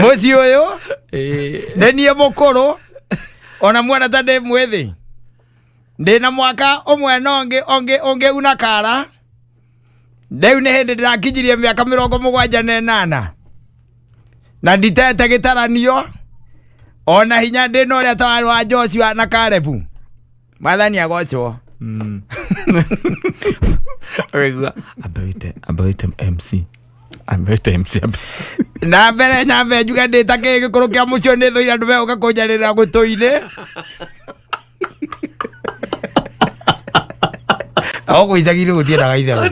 Mũciĩ ũyũ nĩ niĩ mũkũrũ, ona muona ta ndĩ mwĩthĩ. Ndĩna mwaka ũmwe na ũngĩ, ũngĩ, ũngĩ una kara. Rĩu nĩ hĩndĩ ndĩrakinyirie mĩaka 78 na nditete gĩtaranio ona hinya ndĩ na ũrĩa ta wa Joshua na Kalebu. Mwathani agocwo. Ũkaigua, amba wĩte amba wĩte MC amba wĩte MC Na mbere nyambe njuge ndĩ ta kĩĩ gĩkũrũ kĩa mũciĩ nĩ thũire andũ megũka kũnjarĩrĩra gũtũ-inĩ. O kũ icagi-inĩ gũtiendaga itherũ.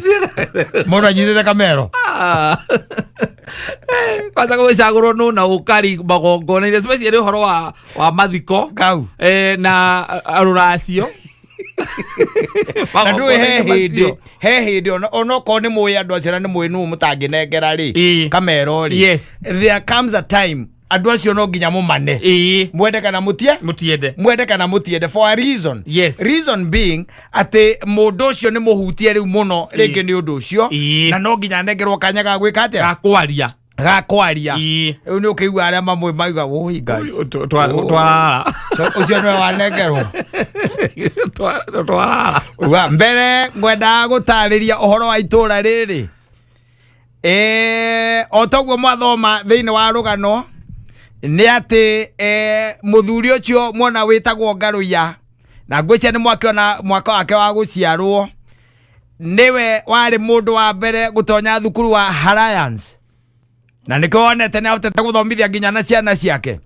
Mũndũ anyitĩte kamero. Kwanza gũgĩcagũrwo nũ na ũkari magongona-inĩ especially ũhoro wa mathiko. Kau. Na rũracio. Na ndũĩ he Magongona-inĩ hĩndĩ macio. He hĩndĩ onokorwo nĩ mũĩ andũ acio na nĩ mũĩ nũ mũtangĩnengera rĩ kamero rĩ. There comes a time andũ acio no nginya mũmane. Mwende kana mũtie Mũtiende. Mwende kana mũtiende, for a reason. Reason being atĩ mũndũ ũcio nĩ mũhutie rĩu mũno rĩngĩ nĩ ũndũ ũcio na no nginya anengerwo kanya ga gwĩka atĩa? Gakwaria. Ga kwaria. Rĩu nĩ ũkĩigua arĩa mamwe mauga, "Wũi Ngai." Twarara. Ũcio nĩwe wanengerwo. Twarara. Uga mbere ngwendaga gũtarĩria ũhoro wa itũra rĩrĩ. O toguo mwathoma thĩinĩ wa rũgano nĩ atĩ mũthuri ũcio mwona wĩtagwo Ngarũiya na ngwĩciria nĩ mwakĩona mwaka wake wa gũciarwo, nĩwe warĩ mũndũ wa mbere gũtonya thukuru wa Alliance na nĩkĩo wonete nĩ ahotete gũthomithia nginya na ciana ciake.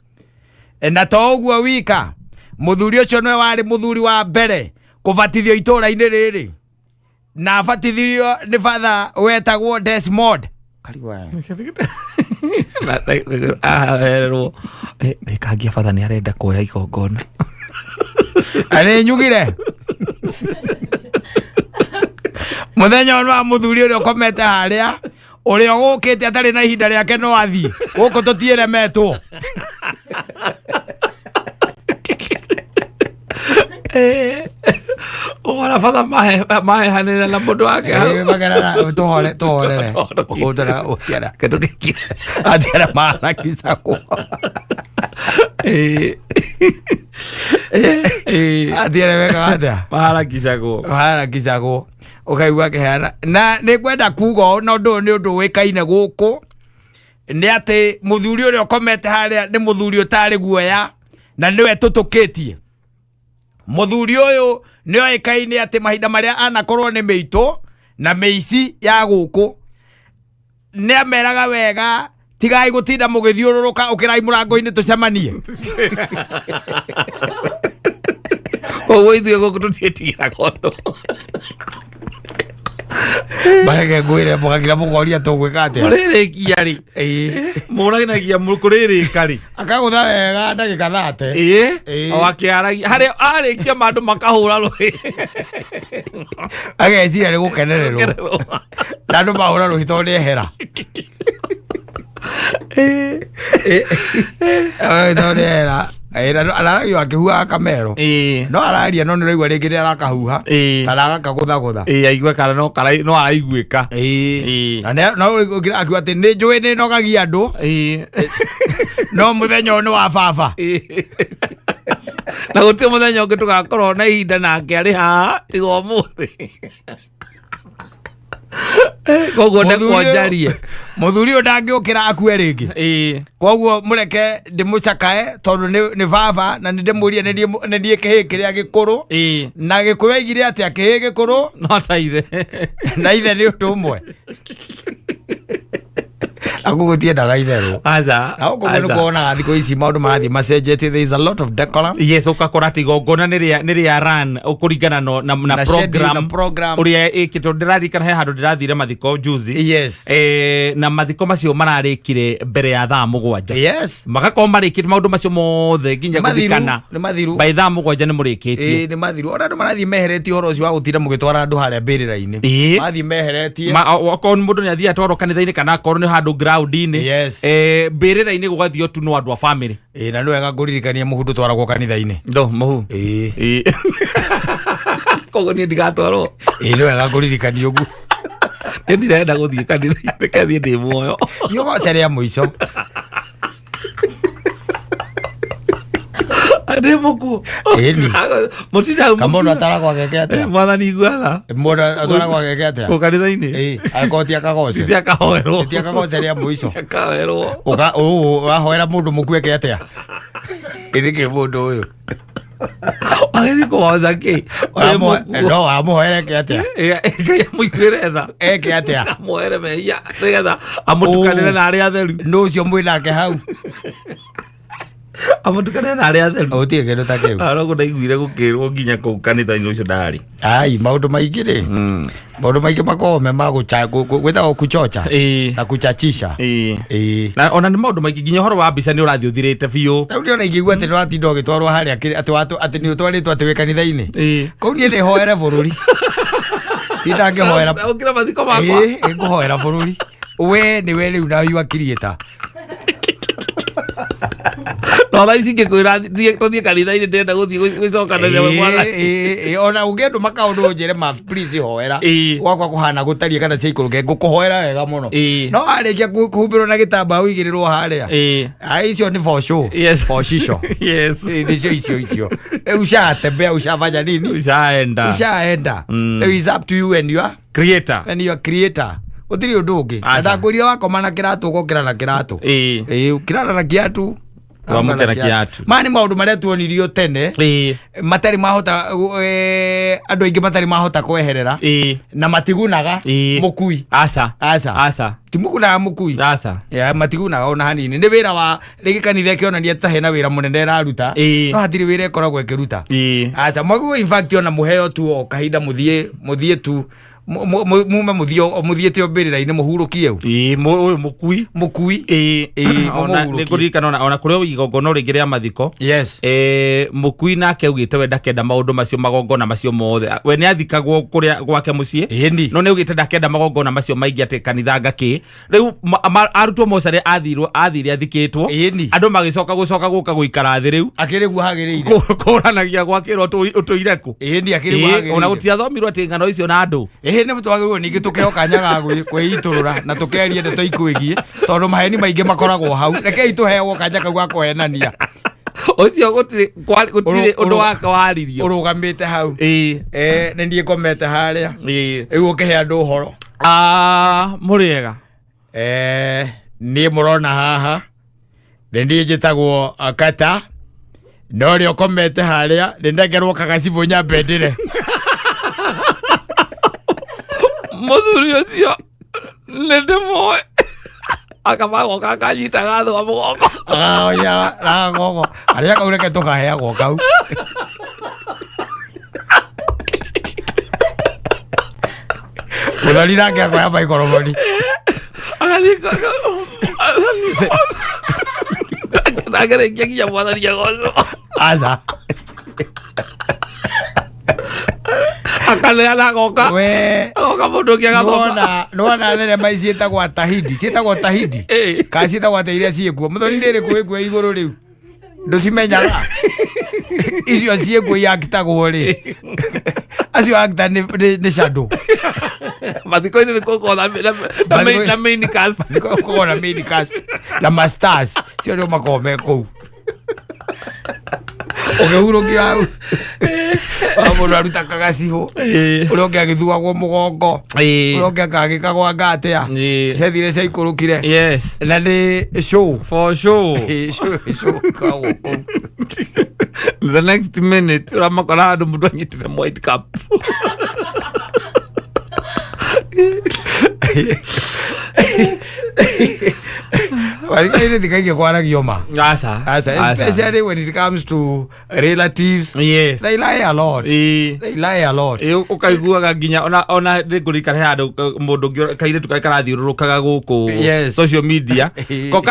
Na to ũguo wika, mũthuri ũcio nĩwe warĩ mũthuri wa mbere kũbatithio itũra-inĩ rĩrĩ na abatithirio nĩ batha wetagwo Desmond. Ahererwo nĩkangia batha nĩ arenda kuoya igongona. Nĩ nyugire mũthenya ũyũ wa mũthuri ũrĩa ũkomete harĩa ũrĩa ũgũkĩte atarĩ na ihinda rĩake no athiĩ gũkũ tũtiĩremetwo. Ũgona batha mahehanĩra na mũndũ wake. Magerana tũhore tũhorere ũtara ũtiara kĩndũ gĩkĩ atiara marakicagwo. Atiara wekaga atĩa? Maharakicagwo. Maharakicagwo ũkaigua akĩheana na nĩ ngwenda kuga ũũ, na ũndũ ũyũ nĩ ũndũ ũĩkaine gũkũ nĩ atĩ mũthuri ũrĩa ũkomete harĩa nĩ mũthuri ũtarĩ guoya na nĩwe tũtũkĩtie. Mũthuri ũyũ nĩ oĩkaine atĩ mahinda marĩa anakorwo nĩ mĩitũ na mĩici ya gũkũ nĩ ameraga wega, "Tigai gũtinda mũgĩthiũrũrũka, ũkĩrai mũrango-inĩ tũcemanie." Koguo ithuĩ gũkũ tũtiĩtigĩraga ũndũ. Mareke ngwĩre mũgakira mũkoria tũgwĩka atĩa. Mũrĩrĩkia rĩ? Mũraginagia kũrĩrĩka rĩ? Akagũtha wega ndagĩka 30. O akĩaragia harĩa arĩkia mandũ makahũra rũhĩ. Ageciria nĩ gũkenererwo na andũ mahũra rũhĩ tondũ nĩ ehera. Tondũ nĩ ehera. Na araragio akĩhuhaga kamero. No araria no nĩ ũraigua rĩngĩ nĩ arakahuha kana agakagũthagũtha. Aigue kana no araiguĩka. Na no ũngĩ akiuga atĩ nĩ njũĩ nĩ nogagia andũ no mũthenya ũyũ nĩ wa baba. Na gũtirĩ mũthenya ũngĩ tũgakorwo na ihinda nake arĩ haha tiga ũmũthĩ, koguo ndekwo njarie. Mũthuri ũyũ ndangĩũkĩra akue rĩngĩ. Koguo mũreke ndĩmũcakae tondũ nĩ baba na nĩ ndĩmũrie nĩ niĩ kĩhĩ kĩrĩa gĩkũrũ. Na Gĩkũyũ aigire atĩa? Kĩhĩ gĩkũrũ no ta ithe. Na ithe nĩ ũndũ ũmwe aku gũtiendaga itherũ. Aca. Na gũkũ nĩ kuonaga thikũ ici maũndũ marathiĩ macenjetie, there is a lot of decorum. Yes, ũgakora atĩ igongona nĩ rĩa run kũringana na Na schedule, program, na program. Ũrĩa ĩkĩtwo. Ndĩraririkana he handũ ndĩrathire mathiko juzi. Na mathiko macio mararĩkire mbere ya thaa 7. Magakorwo marĩkĩte maũndũ macio mothe nginya Nĩ mathiru, gũthikana. Nĩ mathiru. By thaa 7 nĩ mũrĩkĩtie. Ĩĩ, nĩ mathiru. Ona andũ marathiĩ meheretie ũhoro ũcio wa gũtinda mũgĩtwara andũ harĩa mbĩrĩra-inĩ. Marathiĩ meheretie. Okorwo nĩ mũndũ nĩ athiĩ atwarwo kanitha-inĩ kana akorwo nĩ handũ ground-inĩ. Mbĩrĩra-inĩ gũgathio tu no andũ a family. Ĩĩ, na nĩ wega ngũririkania mũhu ndũtwaragwo kanitha-inĩ. Ndo mũhu? Ĩĩ. Koguo niĩ ndigatwarwo? Ĩĩ, nĩ wega ngũririkania ũguo. Niĩ ndirenda gũthiĩ kanitha-inĩ, reke thiĩ ndĩ muoyo. Thiĩ ũgoce rĩa mũico. Ndĩ mũkuo. Ĩni. Mũtinda hau Ka mũndũ mũkuo. ataragwo ageke atĩa? Mwathani igua tha. Mũndũ atwaragwo ageke atĩa? Kũ kanitha-inĩ. Ĩĩ, angĩkorwo ti akagoce. Ti akahoerwo. Ti akagoce rĩa mũico. Ti akahoerwo. Ũka ũũ ũrahoera mũndũ mũkuo eke atĩa? Ĩ nĩkĩ mũndũ ũyũ? Agĩthiĩ kũhoca kĩ? No wamũhoera eke atĩa? Ngai amũiguĩre tha. Eke atĩa? Amuohere mehia nĩgetha amũtukanĩre Ũũ. na arĩa atheru. Nũ ũcio mwĩ nake hau? Amũtukanĩre na arĩa atheru. Gũtirĩ kĩndũ ta kĩu. Arogo ndaiguire gũkĩrwo nginya kũu kanitha-inĩ ũcio ndarĩ. Ai, maũndũ maingĩ rĩ, maũndũ maingĩ makoragwo me ma gũcha- gwĩtagwo kuchocha Ĩĩ. na kuchachisha. Ĩĩ. Ĩĩ. Na ona nĩ maũndũ maingĩ nginya ũhoro wa mbica nĩ ũrathiĩ ũthirĩte biũ. Rĩu ndĩrona ingĩigua atĩ nĩwatinda ũgĩtwarwo harĩa atĩ atĩ nĩ ũtwarĩtwo atĩ wĩ kanitha-inĩ. Ĩĩ. Kũu niĩ ndĩhoere bũrũri. Tinda ngĩhoera. Ũkĩra mathiko makwa. Ĩĩ, ngũhoera bũrũri. We nĩwe rĩu na you are creator. No thaa ici ingĩkwĩra tũthiĩ kanitha-inĩ ndĩrenda gũthiĩ gwĩcokanĩria we mwathani. Ĩĩ, ona ũngĩndũma kaũndũ ũnjĩre ma please hoera. Ĩĩ. Gwakwa kũhana gũtariĩ kana ciaikũrũke ngũkũhoera wega mũno. Ĩĩ. No warĩkia kũhumbĩrwo na gĩtambaya ũigĩrĩrwo harĩa. Ĩĩ. Ai, icio nĩ for show. Yes. For shisho. Yes. Ĩĩ, nĩcio icio icio. Rĩu ushatembea ushafanya nini? Ushaenda. Ushaenda. Rĩu is up to you and your Creator. and your creator. Gũtirĩ ũndũ ũngĩ. Na Aca. ndakwĩrire wakoma na kĩratũ ũgokĩra na kĩratũ. Ĩĩ. Ĩĩ, ũkĩrara na kĩatũ. Wamũke na kĩatũ. Maya nĩ maũndũ marĩa tuonirio tene Ĩĩ. matarĩ mahota andũ aingĩ matarĩ mahota kweherera Ĩĩ. na matigunaga Ĩĩ. mũkui. Aca. Aca. Aca. Timugunaga mũkui. Aca. Ya, matigunaga ona hanini nĩ wĩra wa rĩngĩ kanitha ĩkĩonania ta hena wĩra mũnene ĩraruta Ĩĩ. no hatirĩ wĩra ĩkoragwo ĩkĩruta. Ĩĩ. Aca mwaguo in fact ona mũheo tu o kahinda mũthiĩ mũthiĩ tu mume mũthiĩ mũthiĩte o mbĩrĩra-inĩ mũhurũkie u Ĩĩ, ũyũ mũkui. Mũkui. Ĩĩ. Ĩĩ, Ona mũmũhurũkie. nĩngũririkana ona kũrĩ o igongona rĩngĩ rĩa mathiko. Yes. Mũkui nake augĩte we ndakenda maũndũ macio magongona macio mothe. We nĩ athikagwo kũrĩa gwake mũciĩ. Ĩni. No nĩ augĩte ndakenda magongona macio maingĩ atĩ kanitha ngakĩ. Rĩu arutwo mocarĩ athire athikĩtwo. Ĩni. Andũ magĩcoka gũcoka gũka gũikara thĩ rĩu. Akĩrĩ guo hagĩrĩire. Kũranagia gwakĩrwo ũtũire kũ. Ĩni akĩrĩ guo Ĩĩ, ona hagĩrĩire. gũtiathomirwo atĩ ng'ano icio na andũ. Ĩhĩ nĩ twagĩrĩirwo ningĩ tũkĩheo kanya ga kwĩitũrũra na tũkeria ndeto ikwĩgiĩ tondũ maheni maingĩ makoragwo hau. Rekei tũheagwo kanya kau ga kũhenania. Ũcio gũtirĩ gũtirĩ ũndũ wake waririo. Ũrũgamĩte hau. Ĩĩ. Nĩ niĩ ngomete harĩa. Ĩĩ. Rĩu ũkĩhe andũ ũhoro. Mũrĩega. Niĩ mũrona haha nĩ niĩ njĩtagwo Kata na ũrĩa ũkomete harĩa nĩ ndengerwo kagacibũ nyambe ndĩre. Mũthuri ũcio nĩ ndĩmũĩ. Akamagoka akanyitaga thĩ wa mũgongo. Agaoya na gogo. Arĩa kau reke tũkaheagwo kau. Mũthoni nake akoya maikoroboni. Agathiĩ ndagerekia nginya mwathani agocwo. Aca. Akaneana agoka. We. Agoka mũndũ ũngĩ agathoma. Nĩwona thenema ici ciĩtagwo Tahidi. Ciĩtagwo Tahidi. Ĩĩ. Kana ciĩtagwo atĩa iria ciĩkuo. Mũthoni nĩ ĩrĩkũ ĩkuo igũrũ rĩu? Ndũcimenyaga. Icio ciĩkuo iakitagwo rĩ. Acio actor nĩ shadow. Mathiko-inĩ nĩ gũkorwo na main cast. Gũkorwo na main cast. Na ma stars. Cio nĩo makoragwo me kũu. Ũkĩhurũkio hau. Wa mũndũ aruta kagacibũ. Ũrĩa ũngĩ agĩthuagwo mũgongo. Ũrĩa ũngĩ akagĩkagwo anga atĩa. Ciathire ciaikũrũkire. Yes. Na nĩ show. For sure. Ĩĩ, show ĩkoragwo kũu. The next minute ũramakora handũ mũndũ anyitĩte white cup. Mathiko-inĩ ti kaingĩ kwaragio ma. Aca. Aca, especially when it comes to relatives. Yes. They lie a lot. Ĩĩ. They lie a lot. Ĩĩ, ũkaiguaga nginya ona nĩngũririkana he handũ mũndũ ũngĩ kairĩtu karĩa karathiũrũrũkaga gũkũ Yes. social media. Ĩĩ. Ko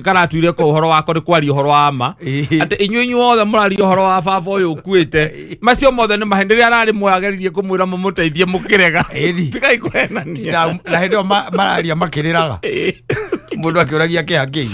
karatuire ko ũhoro wako nĩ kwaria ũhoro wa ma. Ĩĩ. Atĩ inyuĩ inyuothe mũraria ũhoro wa baba ũyũ ũkuĩte. Macio mothe nĩ maheni. Rĩrĩa ararĩ muoyo ageririe kũmwĩra mũmũteithie mũkĩrega. Ĩni. Tigai kũhenania. Na hĩndĩ ĩyo mararia makĩrĩraga. Ĩĩ. Mũndũ akĩũragia kĩha kĩi.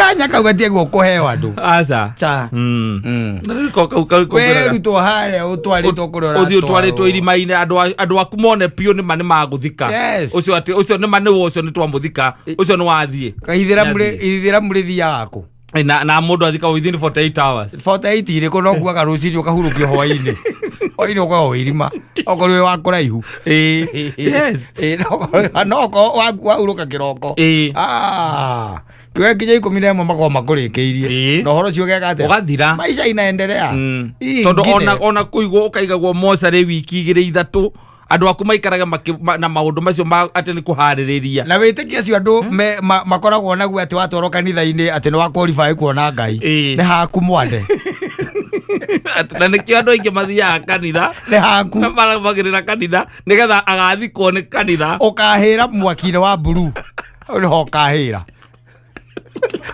Kanya kau gatiagwo kũheo andũ. Aca. Ca. Na rĩu ko kau kau We rutwo harĩa ũtwarĩtwo kũrĩa ũthiĩ ũratwarwo. ũtwarĩtwo irima-inĩ andũ aku mone biũ nĩma nĩ magũthika. Yes. Ũcio atĩ ũcio nĩma nĩwe ũcio nĩ twamũthika, ũcio nĩ wathiĩ. Ithĩramu ithĩramu rĩthiaga kũ? Na mũndũ athika within 48 hours. 48 irĩkũ no kuaga rũcinĩ ũkahurũkio hwainĩ, hwainĩ ũkoragwo wĩ irima okorwo wĩ wa kũraihu. Ĩĩ. Yes. Ĩĩ, no okorwo wahurũka kĩroko. Ah, kiwe nginya 11 makorwo makũrĩkĩirie. Na ũhoro ũcio ũgeka atĩa? Ũgathira. Maisha inaendelea. Ii, Tondũ ngine. ona kũigwo ũkaigagwo mocarĩ wiki igĩrĩ ithatũ, andũ aku maikarage na maũndũ macio ma atĩ nĩ kũharĩrĩria. Na wĩtĩkio ũcio andũ makoragwo naguo atĩ watwarwo kanitha-inĩ atĩ nĩ wa qualify kuona Ngai. Nĩ haku mwande. Na nĩkĩo andũ aingĩ mathiaga kanitha. Nĩ haku. Na marũmagĩrĩra kanitha nĩgetha agathikwo nĩ kanitha. Ũkahĩra mwaki-inĩ wa mburu. Hau nĩho ũkahĩra.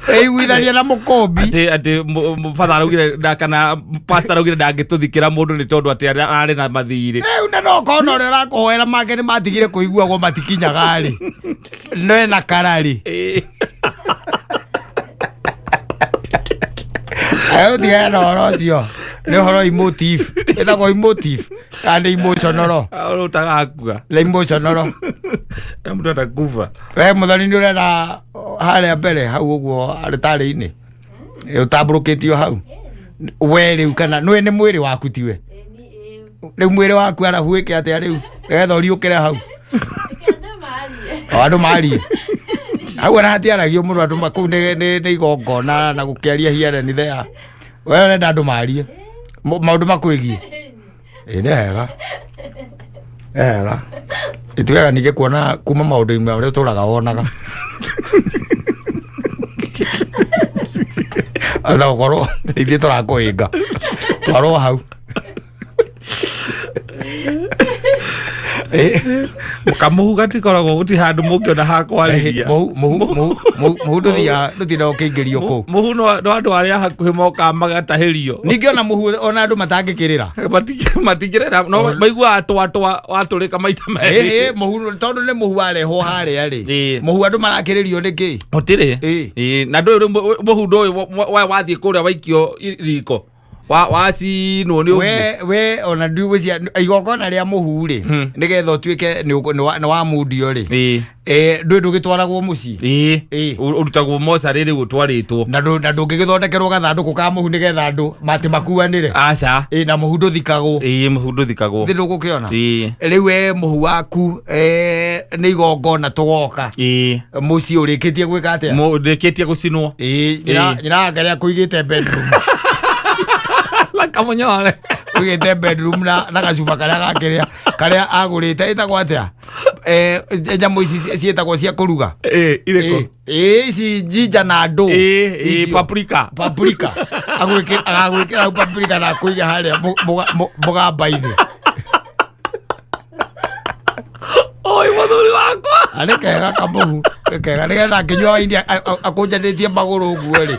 Ĩiguithania na mũkũmbi. Atĩ father araugire kana pastor araugire ndangĩtũthikĩra mũndũ nĩ tondũ atĩ arĩ na mathirĩ. Rĩu na no ũkorwo na ũrĩa ũrakũhoera make nĩ matigire kũiguagwo matikinyaga rĩ. No ena kararĩ. Ayo tigana na ũhoro ũcio. Nĩ ũhoro emotive. Ĩtagwo emotive. Kana nĩ emotional. Ũrĩa ũtagakua. Nĩ emotional. Na mũndũ atakufa. We mũthoni nĩ ũrenda harĩa mbere hau ũguo arĩtarĩ-inĩ. Ũtambũrũkĩtio hau. We rĩu kana nĩwe nĩ mwĩrĩ waku tiwe. Rĩu mwĩrĩ waku arabu wĩke atĩa rĩu? Nĩgetha ũriũkĩre hau. O andũ marie. Hau ona hatiaragio mũno andũ kũu nĩ igongona na gũkĩaria here and there. We ũrenda andũ marie. Maũndũ makwĩgiĩ. Ĩ nĩ wega. Nĩ wega. Ĩtuaga ningĩ kuona kuma maũndũ-inĩ marĩa ũtũraga wonaga. Atha gũkorwo ithuĩ tũrakũhĩnga. Twarwo hau. Kamũhu gatikoragwo gũtirĩ handũ mũngĩona ha kwarĩria. Mũhu ndũthiaga ndũtindaga ũkĩingĩrio kũu. Mũhu no andũ arĩa hakuhĩ mokaga magatahĩrio. Ningĩ ona mũhu ona andũ matangĩkĩrĩra. Matingĩrĩra no maiguaga twa twa watũrĩka maita merĩ. Mũhu tondũ nĩ mũhu warehwo harĩa rĩ. Mũhu andũ marakĩrĩrio nĩkĩ? Gũtirĩ. Na ndũĩ rĩu mũhu ndũĩ wathiĩ kũrĩa waikio riko. Wacinwo nĩ ũguo. We ona ndigwĩciria igongona rĩa mũhu rĩ, nĩgetha ũtuĩke nĩ wa mundio rĩ. Ndũĩ ndũgĩtwaragwo mũciĩ. Ũrutagwo mocarĩ rĩu ũtwarĩtwo. Na ndũngĩgĩthondekerwo gathandũkũ ka mũhu nĩgetha andũ matĩ makuanĩre. Aca. Na mũhu ndũthikagwo. Mũhu ndũthikagwo. Thĩ ndũgũkĩona. Rĩu we mũhu waku nĩ igongona tũgoka. Mũciĩ ũrĩkĩtie gwĩka atĩa? Ũrĩkĩtie gũcinwo. Nyina wake nĩ akũigĩte bedroom. Kamunyore. Ũigĩte bedroom na gacuba karĩa gakĩrĩa karĩa agũrĩte ĩtagwo atĩa? Nyamũ ici ciĩtagwo cia kũruga. Irĩkũ? Ici jinja na andũ. Paprika. Paprika. Agagwĩkĩra hau paprika na akũiga harĩa mũgamba-inĩ. Oi, mũthuri wakwa. Arĩ kega kamũhu. Nĩ kega nĩgetha akĩnyua waini akũnjanĩtie magũrũ ũguo rĩ.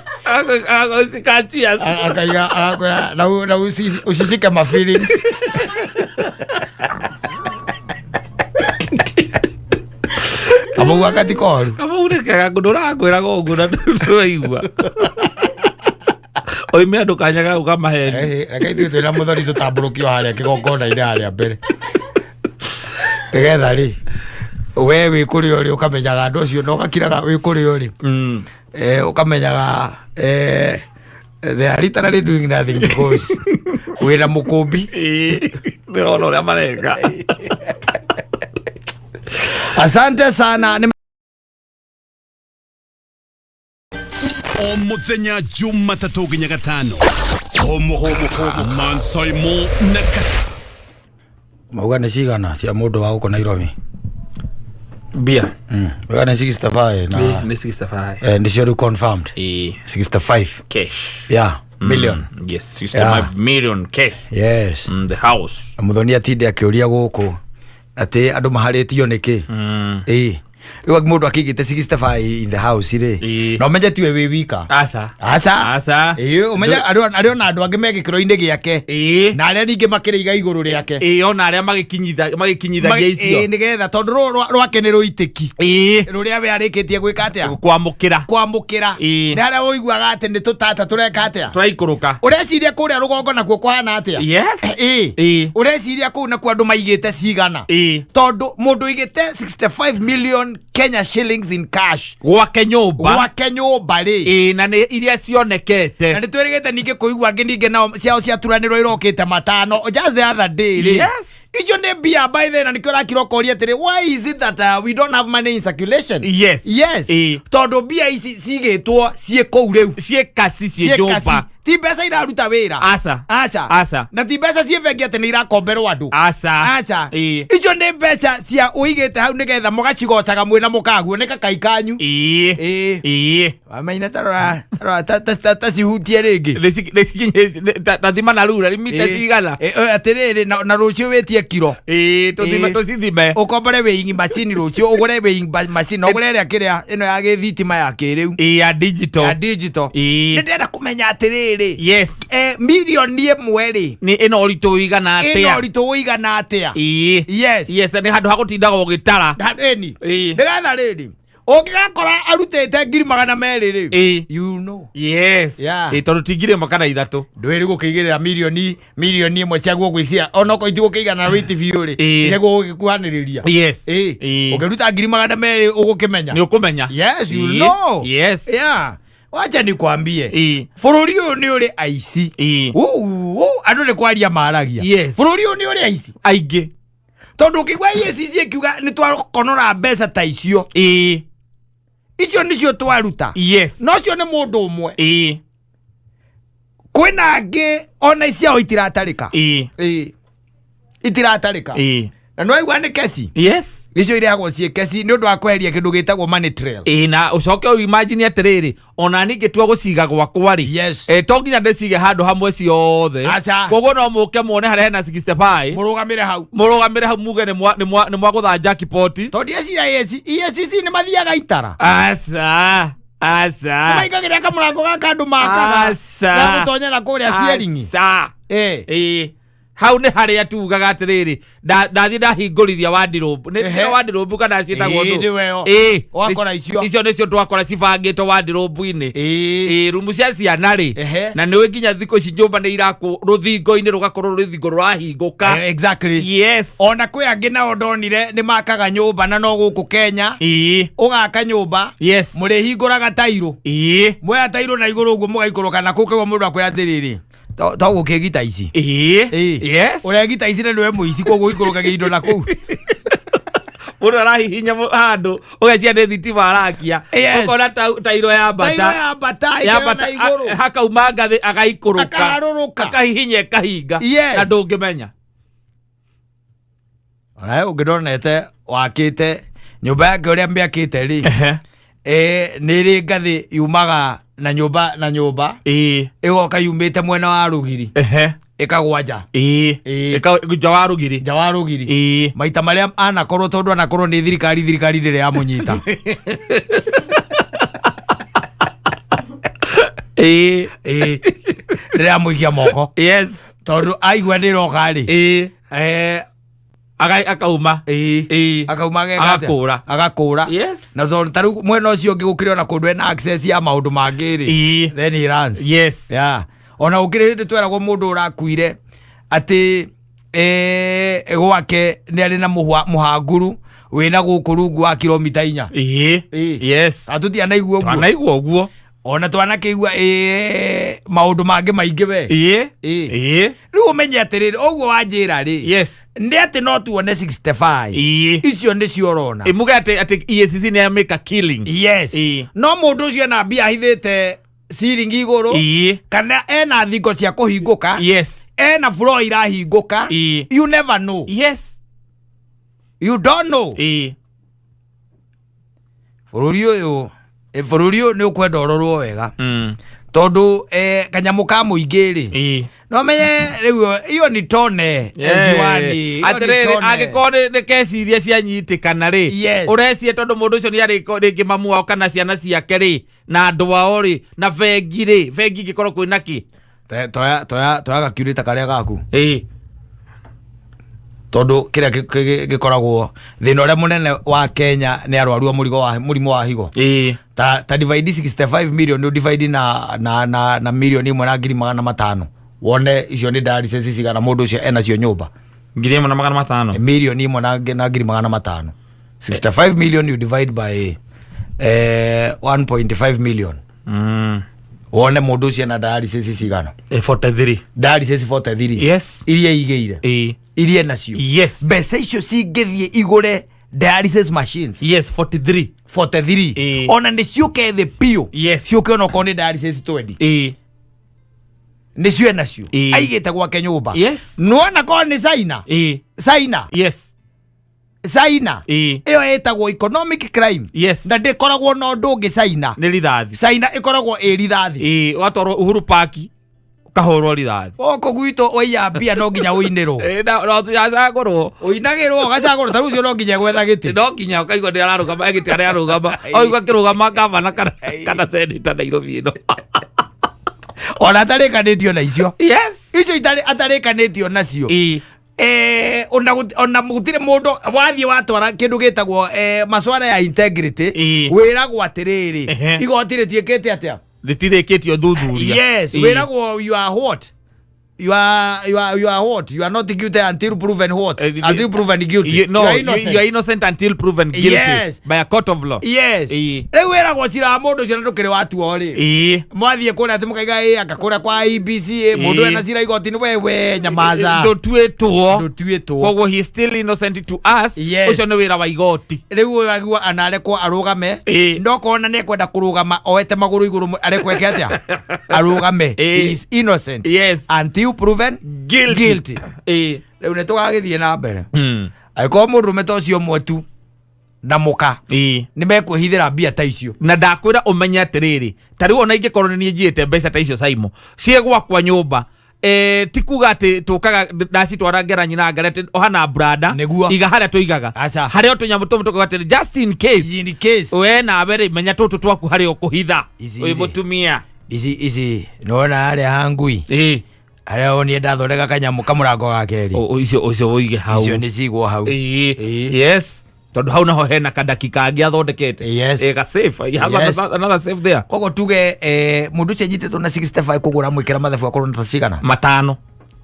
Cheers. Akaiga agakwĩra na ucicike ma feelings. Kamũhu aka ti koru. Kamũhu nĩ kega ndũrakwĩraga ũguo na ndũraigua. Oime andũ kanya ga gũka maheni. Reke ithuĩ twĩna mũthoni tũtambũrũkio harĩa kĩgongona-inĩ harĩa mbere. Nĩgetha rĩ, we wĩ kũrĩa ũrĩ ũkamenyaga andũ acio na ũgakiraga wĩ kũrĩa ũrĩ. Ũkamenyaga they are literally doing nothing because wĩna mũkũmbi. Ndĩrona ũrĩa mareka. Asante sana. O muthenya Jumatatũ nginya gatano. Homoka Mansaimo na Kata. Mauga nĩ cigana cia mũndũ wa gũkũ Nairobi? Mbia. Mauga nĩ 65 na Nĩ 65. Nĩcio rĩu confirmed. 65. Cash. Yeah, million. Yes, 65 million cash. Yes. The house. Na mũthoni atinde akĩũria gũkũ atĩ andũ maharĩtio nĩkĩ? Rĩu mũndũ akĩigĩte 65 in the house rĩ, na ũmenye tiwe wĩ wika. Aca. Aca. Aca. Ĩĩ, ũmenye arĩ ona andũ angĩ me gĩkĩro-inĩ gĩake na arĩa ningĩ makĩrĩ iga igũrũ rĩake. Ĩĩ, ona arĩa magĩkinyithagia icio. Ĩĩ, nĩgetha tondũ rũrũ rwake nĩ rũitĩki rũrĩa we arĩkĩtie gwĩka atĩa? Kwamũkĩra. Kwamũkĩra. Nĩ harĩa ũiguaga atĩ nĩ tũtata tũreka atĩa? Tũraikũrũka. Ũreciria kũrĩa rũgongo nakuo kũhana atĩa? Yes. Ĩĩ. Ũreciria kũu nakuo andũ maigĩte cigana? Tondũ mũndũ ũigĩte 65 million Kenya shillings in cash Gwake nyũmba. Gwake nyũmba rĩ. Ĩĩ, na nĩ iria cionekete. Na nĩ twĩrĩgĩte ningĩ kũigua angĩ ningĩ nao ciao ciaturanĩrwo irokĩte matano just the other day rĩ. Icio nĩ mbia by the, na nĩkĩo ũrakira ũkoria atĩrĩ, why is it that we don't have money in circulation? Yes. Tondũ mbia ici cigĩtwo ciĩ kũu rĩu. Ciĩ kasi, ciĩ Ciĩ kasi. nyũmba. Ti mbeca iraruta wĩra. Aca. Aca. Aca. Na ti mbeca ciĩ bengi atĩ nĩ irakomberwo andũ. Aca. Aca. Ĩĩ. Icio nĩ mbeca cia ũigĩte hau nĩgetha mũgacigocaga mwĩna mũkaguo nĩ kakai kanyu. Ĩĩ. Ĩĩ. Ĩĩ. Wamaina, tarora tarora, tacihutie rĩngĩ. Nĩ tathima na rura nĩ mita cigana. Ĩ, atĩrĩrĩ, na rũciũ wĩtie kiro. Ĩĩ, tũthime. Tũcithime. Ũkombore weighing machine rũciũ, ũgũre weighing machine na ũgũre ĩrĩa kĩrĩa ĩno ya gĩthitima ya kĩrĩu. Ĩĩ, ya digital. Ya digital. Ĩĩ. Nĩ ndĩrenda kũmenya atĩrĩrĩ, 1 mirioni rĩ, Nĩ ĩno ũritũ ũigana ĩno atĩa? ũritũ ũigana atĩa? Ĩĩ. Yes. Yes, nĩ handũ ha gũtindaga ũgĩtara. Ĩni. Ĩĩ. Nĩgetha rĩrĩ, ũngĩgakora arutĩte 200,000 rĩ, you know. Ĩĩ, tondũ ti 1,000 kana 3. Ndwĩrĩ gũkĩigĩrĩra 1 mirioni ciaguo gwĩcia onokorwo itigũkĩigana na wĩiti biũ rĩ, ciaguo gũgĩkuhanĩrĩria. Ũngĩruta 200,000 ũgũkĩmenya. Nĩ ũkũmenya. Yes, you know. Yeah, wacha nikwambie, bũrũri ũyũ nĩ ũrĩ aici. Uu, uu, andũ nĩ kwaria maragia. Bũrũri ũyũ nĩ ũrĩ aici Aingĩ. Tondũ ũkĩigua EACC ĩkiuga nĩ twakonora mbeca ta icio, icio nĩcio twaruta, no ũcio nĩ mũndũ ũmwe. Kwĩna angĩ ona ciao itiratarĩka. Ĩĩ, itiratarĩka. Na nĩwaigua nĩ keci. Icio irehagwo ciĩ keci nĩ ũndũ wa kweheria kĩndũ gĩtagwo money trail. Ĩĩ, na ũcoke ũimagine atĩrĩrĩ, ona niĩ ngĩtua gũciga gwakwa rĩ, to nginya ndĩcige handũ hamwe ciothe. Aca. Koguo no mũke muone harĩa hena 65. Mũrũgamĩre hau. Mũrũgamĩre hau muge nĩ mwagũtha jackpot. Tondũ ndieciria EACC nĩ mathiaga itara. Aca, aca. Maikagĩra kamũrango gaka andũ makaga Aca. ga gũtonyera kũrĩa cieringi. Aca. Ĩĩ, hau nĩ harĩa tugaga atĩrĩrĩ, ndathiĩ ndahingũrithia wardrobe nĩ wardrobe kana ciĩtagwo Ĩĩ, ndũ? nĩwe yo. Wakora icio. Icio nĩcio twakora cibangĩtwo wardrobe-inĩ. Ĩĩ, rumu cia ciana rĩ, na nĩ nginya thikũ ici nyũmba nĩ irakwo rũthingo-inĩ rũgakorwo rũthingo rũrahingũka. Ona kwĩ angĩ nao ndonire nĩ makaga nyũmba na no gũkũ Kenya. Ũgaka nyũmba, mũrĩhingũraga tairũ. Mwoya tairũ na igũrũ ũguo mũgaikũrũka na kũu kaigua mũndũ akwĩra atĩrĩrĩ, to gũkĩgita ici. Ũregita ici na nĩwe mũici, koguo ũikũrũkagia indo na kũu. Mũndũ arahihinya handũ ũgeciria nĩ thitima arakia. Ũkona tairo yambata. Tairũ yambata ĩkĩoya Yambata na igũrũ. Hakauma ngathĩ agaikũrũka. Akaharũrũka. Akahihinya ĩkahinga. Yes. Na ndũngĩmenya. Onawe ũngĩndonete wakĩte nyũmba yake ũrĩa mĩakĩte rĩ, nĩ ĩrĩ ngathĩ yumaga na nyũmba na nyũmba, ĩgoka yumĩte mwena wa rũgiri, ĩkagwa nja. Nja wa rũgiri. Nja wa rũgiri. Maita marĩa anakorwo, tondũ anakorwo nĩ thirikari, thirikari ndĩrĩ yamũnyita. Ndĩrĩ yamũikia moko. Tondũ aigua nĩ ĩroka rĩ, Akauma. Akauma ageka atĩa? Agakũra. Agakũra. Na tondũ ta rĩu mwena ũcio ũngĩ gũkĩrĩ ona kũndũ ena access ya maũndũ mangĩ rĩ, then he runs. Yeah. Ona gũkĩrĩ hĩndĩ tweragwo mũndũ ũrakuire atĩ gwake nĩ arĩ na mũhanguru wĩna gũkũ rungu wa kilomita 4. Atũtianaigua ũguo? Twanaigua ũguo. Ona twanakĩigua maũndũ mangĩ maingĩ we. Rĩu ũmenye atĩrĩrĩ, ũguo wanjĩra rĩ, nĩ atĩ no tuone 65. Icio nĩcio ũrona. Ĩ, muge atĩ EACC nĩ ya make a killing. No mũndũ ũcio ena mbia ahithĩte ciringi igũrũ, kana ena thingo cia kũhingũka, ena floor irahingũka. You never know. You don't know. Bũrũri ũyũ, bũrũri ũyũ nĩ ũkwenda ũrorwo wega. Tondũ kanyamũ ka mũingĩ rĩ, no menye rĩu iyo ni tone ziwani, iyo ni Atĩrĩrĩ, tone. Angĩkorwo nĩ keci iria cianyitĩkana rĩ, ũreciria tondũ mũndũ ũcio nĩ arĩ rĩngĩ mamu wao kana ciana ciake rĩ, na andũ ao rĩ, na bengi rĩ, bengi ingĩkorwo kwĩna kĩ? Toya gakiurĩta karĩa gaku, tondũ kĩrĩa gĩkoragwo thĩna ũrĩa mũnene wa Kenya nĩ arwaru a mũrigo wa mũrimũ wa higo. Ta divide 65 million, nĩ divide na 1,500,000, wone icio nĩ dialysis cigana mũndũ ũcio enacio nyũmba. 1,500,000. 1,500,000, 65 million you divide by 1.5 million, wone mũndũ ũcio ena dialysis cigana. 43. Dialysis 43. Iria igĩire, iria enacio. Mbeca icio cingĩthiĩ igũre dialysis machines 43. 43, ona nĩ ciũke thĩ biũ, ciũke onokorwo nĩ dialysis 20, nĩcio enacio aigĩte gwake nyũmba. Nĩwona korwo nĩ China, China, China, ĩyo ĩtagwo economic crime. Na ndĩkoragwo na ũndũ ũngĩ China. Nĩ rithathi. China ĩkoragwo ĩ rithathi. Ũgatwarwo Uhuru Park, ũkahũrwo rithathi. Gũkũ gwitũ waiya mbia no nginya ũinĩrwo. Na ũcagũrwo. Ũinagĩrwo ũgacagũrwo, ta rĩu ũcio no nginya gwetha gĩtĩ. No nginya ũkaigua nĩ ararũgama gĩtĩ, arĩa arũgama oigua akĩrũgama gavana kana senator Nairobi ĩno. Ona atarĩkanĩtio na icio, icio itarĩ atarĩkanĩtio nacio. Ona gũtirĩ mũndũ wathiĩ watwara kĩndũ gĩtagwo maswara ya integrity, wĩragwo atĩrĩrĩ, igoti rĩtiĩkĩte atĩa? Rĩtirĩkĩtie ũthuthuria. Wĩragwo you are what, you are what, you are not guilty until proven what? Until proven guilty. You, no, You are you, innocent. you are innocent until proven guilty by a court of law. Rĩu wĩragwo cira wa mũndũ ũcio na ndũkĩrĩ watuo rĩ, mwathiĩ kũrĩa atĩ mũkaiga ĩ anga kũrĩa kwa IEBC ĩ mũndũ ena cira igoti-inĩ, wewe nyamaza. Ndũtuĩtwo. Ndũtuĩtwo. Koguo he is still innocent to us. Ũcio nĩ wĩra wa igoti. Rĩu ũyũ agua anarekwo arũgame, no kona nĩ ekwenda kũrũgama oete magũrũ igũrũ, arekwo eke atĩa? Arũgame. He is innocent until proven guilty. Guilty. Rĩu nĩ tũgagĩthiĩ na mbere, angĩkorwo mũndũrũme ta ũcio ũmwe tu na mũka nĩ mekwĩhithĩra mbia ta icio. Na ndakwĩra ũmenye atĩrĩrĩ, ta rĩu ona ingĩkorwo nĩ niĩ njiyĩte mbeca ta icio, Saimo, ciĩ gwakwa nyũmba, ti kuga atĩ tũkaga ndacitwara ngera nyina ngara atĩ ohana brada. Iga harĩa tũigaga. Aca. Harĩa o tũnyamũ tũmwe tũkauga atĩrĩ, just in case. In case. We nawe rĩ, menya tũtũ twaku harĩa ũkũhitha. Ici wĩ rĩ. Mũtumia. Ici nĩwona harĩa ha ngui, harĩa ũnie ndathondeka kanyamũ kamũrango ga kerĩ. Icio ũige hau. Icio nĩ cigwo hau. Yes, tondũ hau naho hena kadaki kangĩ athondekete. Ga safe. He has another safe there. Koguo tuge mũndũ ũcio anyitĩtwo na 65 kũgũra mwĩkĩra mathabu akorwo nĩ ta cigana? Matano.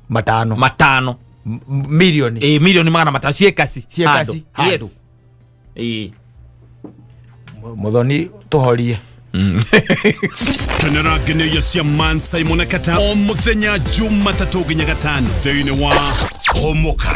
Matano. Matano. Milioni. 500,000,000 ciĩ kasi. Ciĩ kasi, handũ. Handũ. Mũthoni tũhorie. Kenera ngeneia cia Man Simon Kata o muthenya Jumatatũ nginya Gatano thĩinĩ wa Homoka.